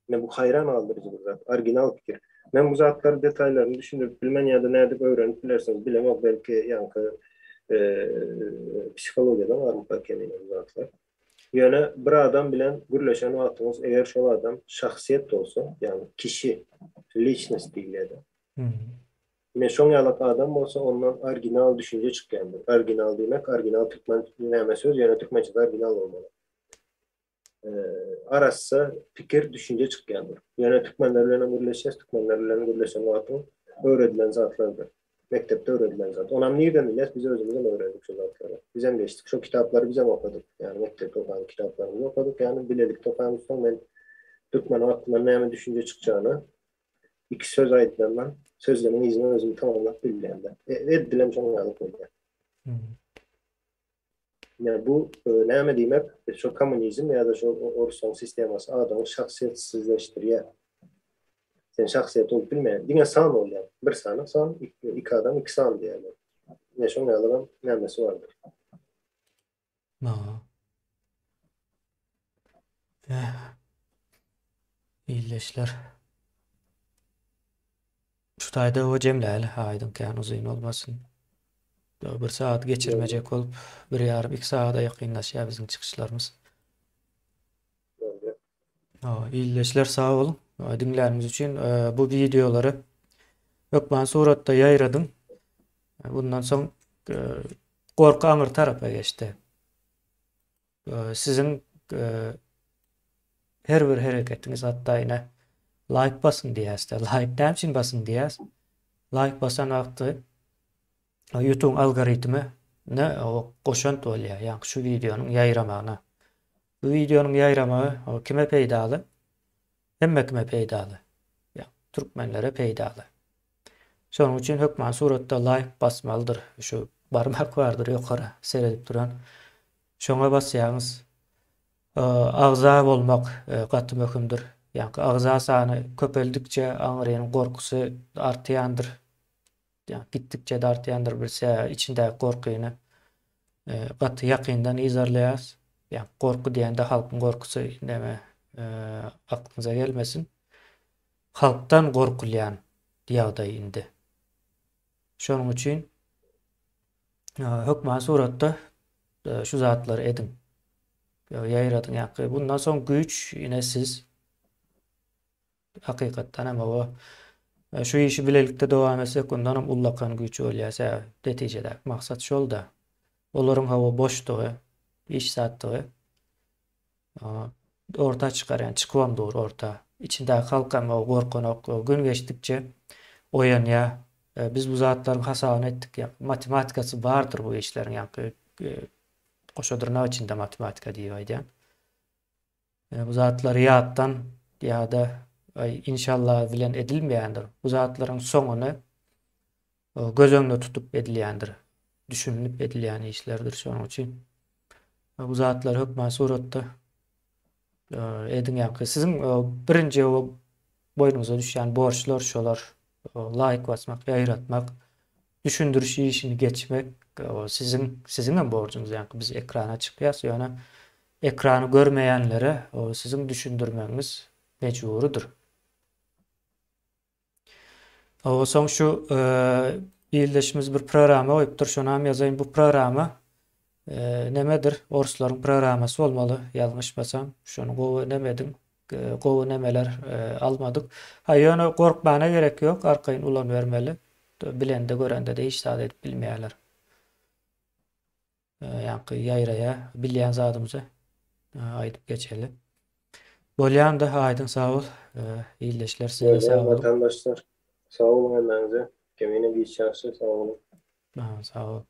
Ine bu haýran galdyryjy bir zat. Original pikir. Men bu zatlary detaýlaryny düşündirip bilmen ýa-da nädip öwrenip bilersiňiz bilemok belki ýaňky psihologiýadan barmyka kemine bu zatlar. Ýöne bir adam bilen gürleşen wagtyňyz eger şol adam şahsyýet bolsa, ýagny kişi, liçnost diýilýär-de. Ine şoň ýalak adam bolsa ondan original düşünje çykýandyr. Original diýmek, original türkmen näme söz, ýöne türkmençede original bolmaly. Arassa pikir, düşünje çykýandyr. Ýöne türkmenler bilen hem gürleşýäs, türkmenler bilen gürleşen wagtyň öwredilen zatlardyr. Mekdepde öwredilen zat. Onam nirden bilýäs? Biz özümizem öwrendik şo zatlary. Bizem geçdik. Şo kitaplary bizem okadyk. Ýagny mekdepde okan kitaplarymyzy okadyk. Ýagny bilelikde okanymyzsoň men türkmeniň aklyndan näme düşünje çykjagyna. Iki söz aýdylandan sözlemiň yzyny özüm tamamlap bilýän-de. Edilem şoň ýaly bolýar. Ýa bu näme diýmek? Şo kommunizm ýa-da şo orsuň sistemasy adamy şahsyýetsizleşdirýär. Sen şahsyýet bolup bilmeýäň. Diňe san bolýaň. Bir sany san, iki adam iki san diýýärler. Ine şoň ýalygam nämesi bardyr. Aha. Eh. Illeşler. Şu taýda o jemläli, aýdyň kän uzyn bolmasyn. Bir saat geçirmejek bolup, bir ýarym, iki saada ýakynlaşýar biziň çykyşlarymyz. Ildeşler sag boluň diňläniňiz üçin. Bu wideolary hökman suratda ýaýradyň. Bundan soň gorky aňyr tarapa geçdi. Siziň her bir hereketiňiz hatda ine laýk basyň diýýäs-de. Laýk näme üçin basyň diýýäs? Laýk basan wagty YouTube-yň algoritmi ne goşant bolýar, ýagny şu wideonyň ýaýramagyna. Bu wideonyň ýaýramagy kime peýdaly? Hemme kime peýdaly? Ýa türkmenlere peýdaly. Şonuň üçin hökman suratda laýk basmalydyr. Şu barmak bardyr ýokary seredip duran. Şoňa basýaňyz. Agza bolmak gaty möhümdir. Ýagny agza sany köpeldikçe aňrynyň gorkusy artýandyr. Ýa gitdikçe dartýandyr bir sebäbi içindäki gorkyny gaty ýakyndan yzarlaýas. Ýa gorky diýende halkyň gorkusy näme aklyňyza gelmesin. Halkdan gorkulýan ýagdaý indi. Şonuň üçin hökman suratda şu zatlary ediň. Ýaýradyň ýa bundan soň güýç ine siz Hakykatdan hem hawa. Şu işi bilelikde dowam etsek ondanam ullakan güýç bolýar. Sebäbi netijedäki maksat şol-da. Olaryň hawa boşdugy, iş zatdygy orta çykarýan, çykybam dur orta. Içindäki halkam hawa gorkanok, gün geçdikçe oýanýar. Biz bu zatlaryň hasabyny etdik. Matematikasy bardyr bu işleriň ýaňky goşa dyrnak içinde matematika diýip aýdýan. Bu zatlar ýatdan ýa-da inşallah bilen edilmeýändir. Bu zatlaryň soňuny göz öňünde tutup edilýändir. Düşünilip edilýän işlerdir. Şonuň üçin bu zatlar hökman suratda ediň ýa-da siziň birinji boýnuňyza düşýän borçlar şolar. Laýk basmak, ýaýratmak, düşündiriş işini geçmek siziň siziň hem borjuňyz ýa-da biz ekrana çykýas ýöne Ekrany görmeýänlere siziň düşündirmegiňiz mejburydyr. Soň şu ildeşimiz bir programma goýupdyr, şonam ýazaýyn. Bu programma nemedir? Orslaryň programmasy bolmaly, ýalňyşmasam. Şony gowy neme ediň, gowy nemeler almadyk. Ha ýöne gorkmana gerek ýok, arkaýyn ulanybermeli. Bilende görende-de hiç zat edip bilmeýärler. Ýaňky ýaýraýa bilýän zadymyzy aýdyp geçeli. Bolýanda Aýdyň sag bol. Ildeşler size sag boluň. Watandaşlar sag boluň hemmäňize. Kemine giç ýagşy sag boluň. Sag bol.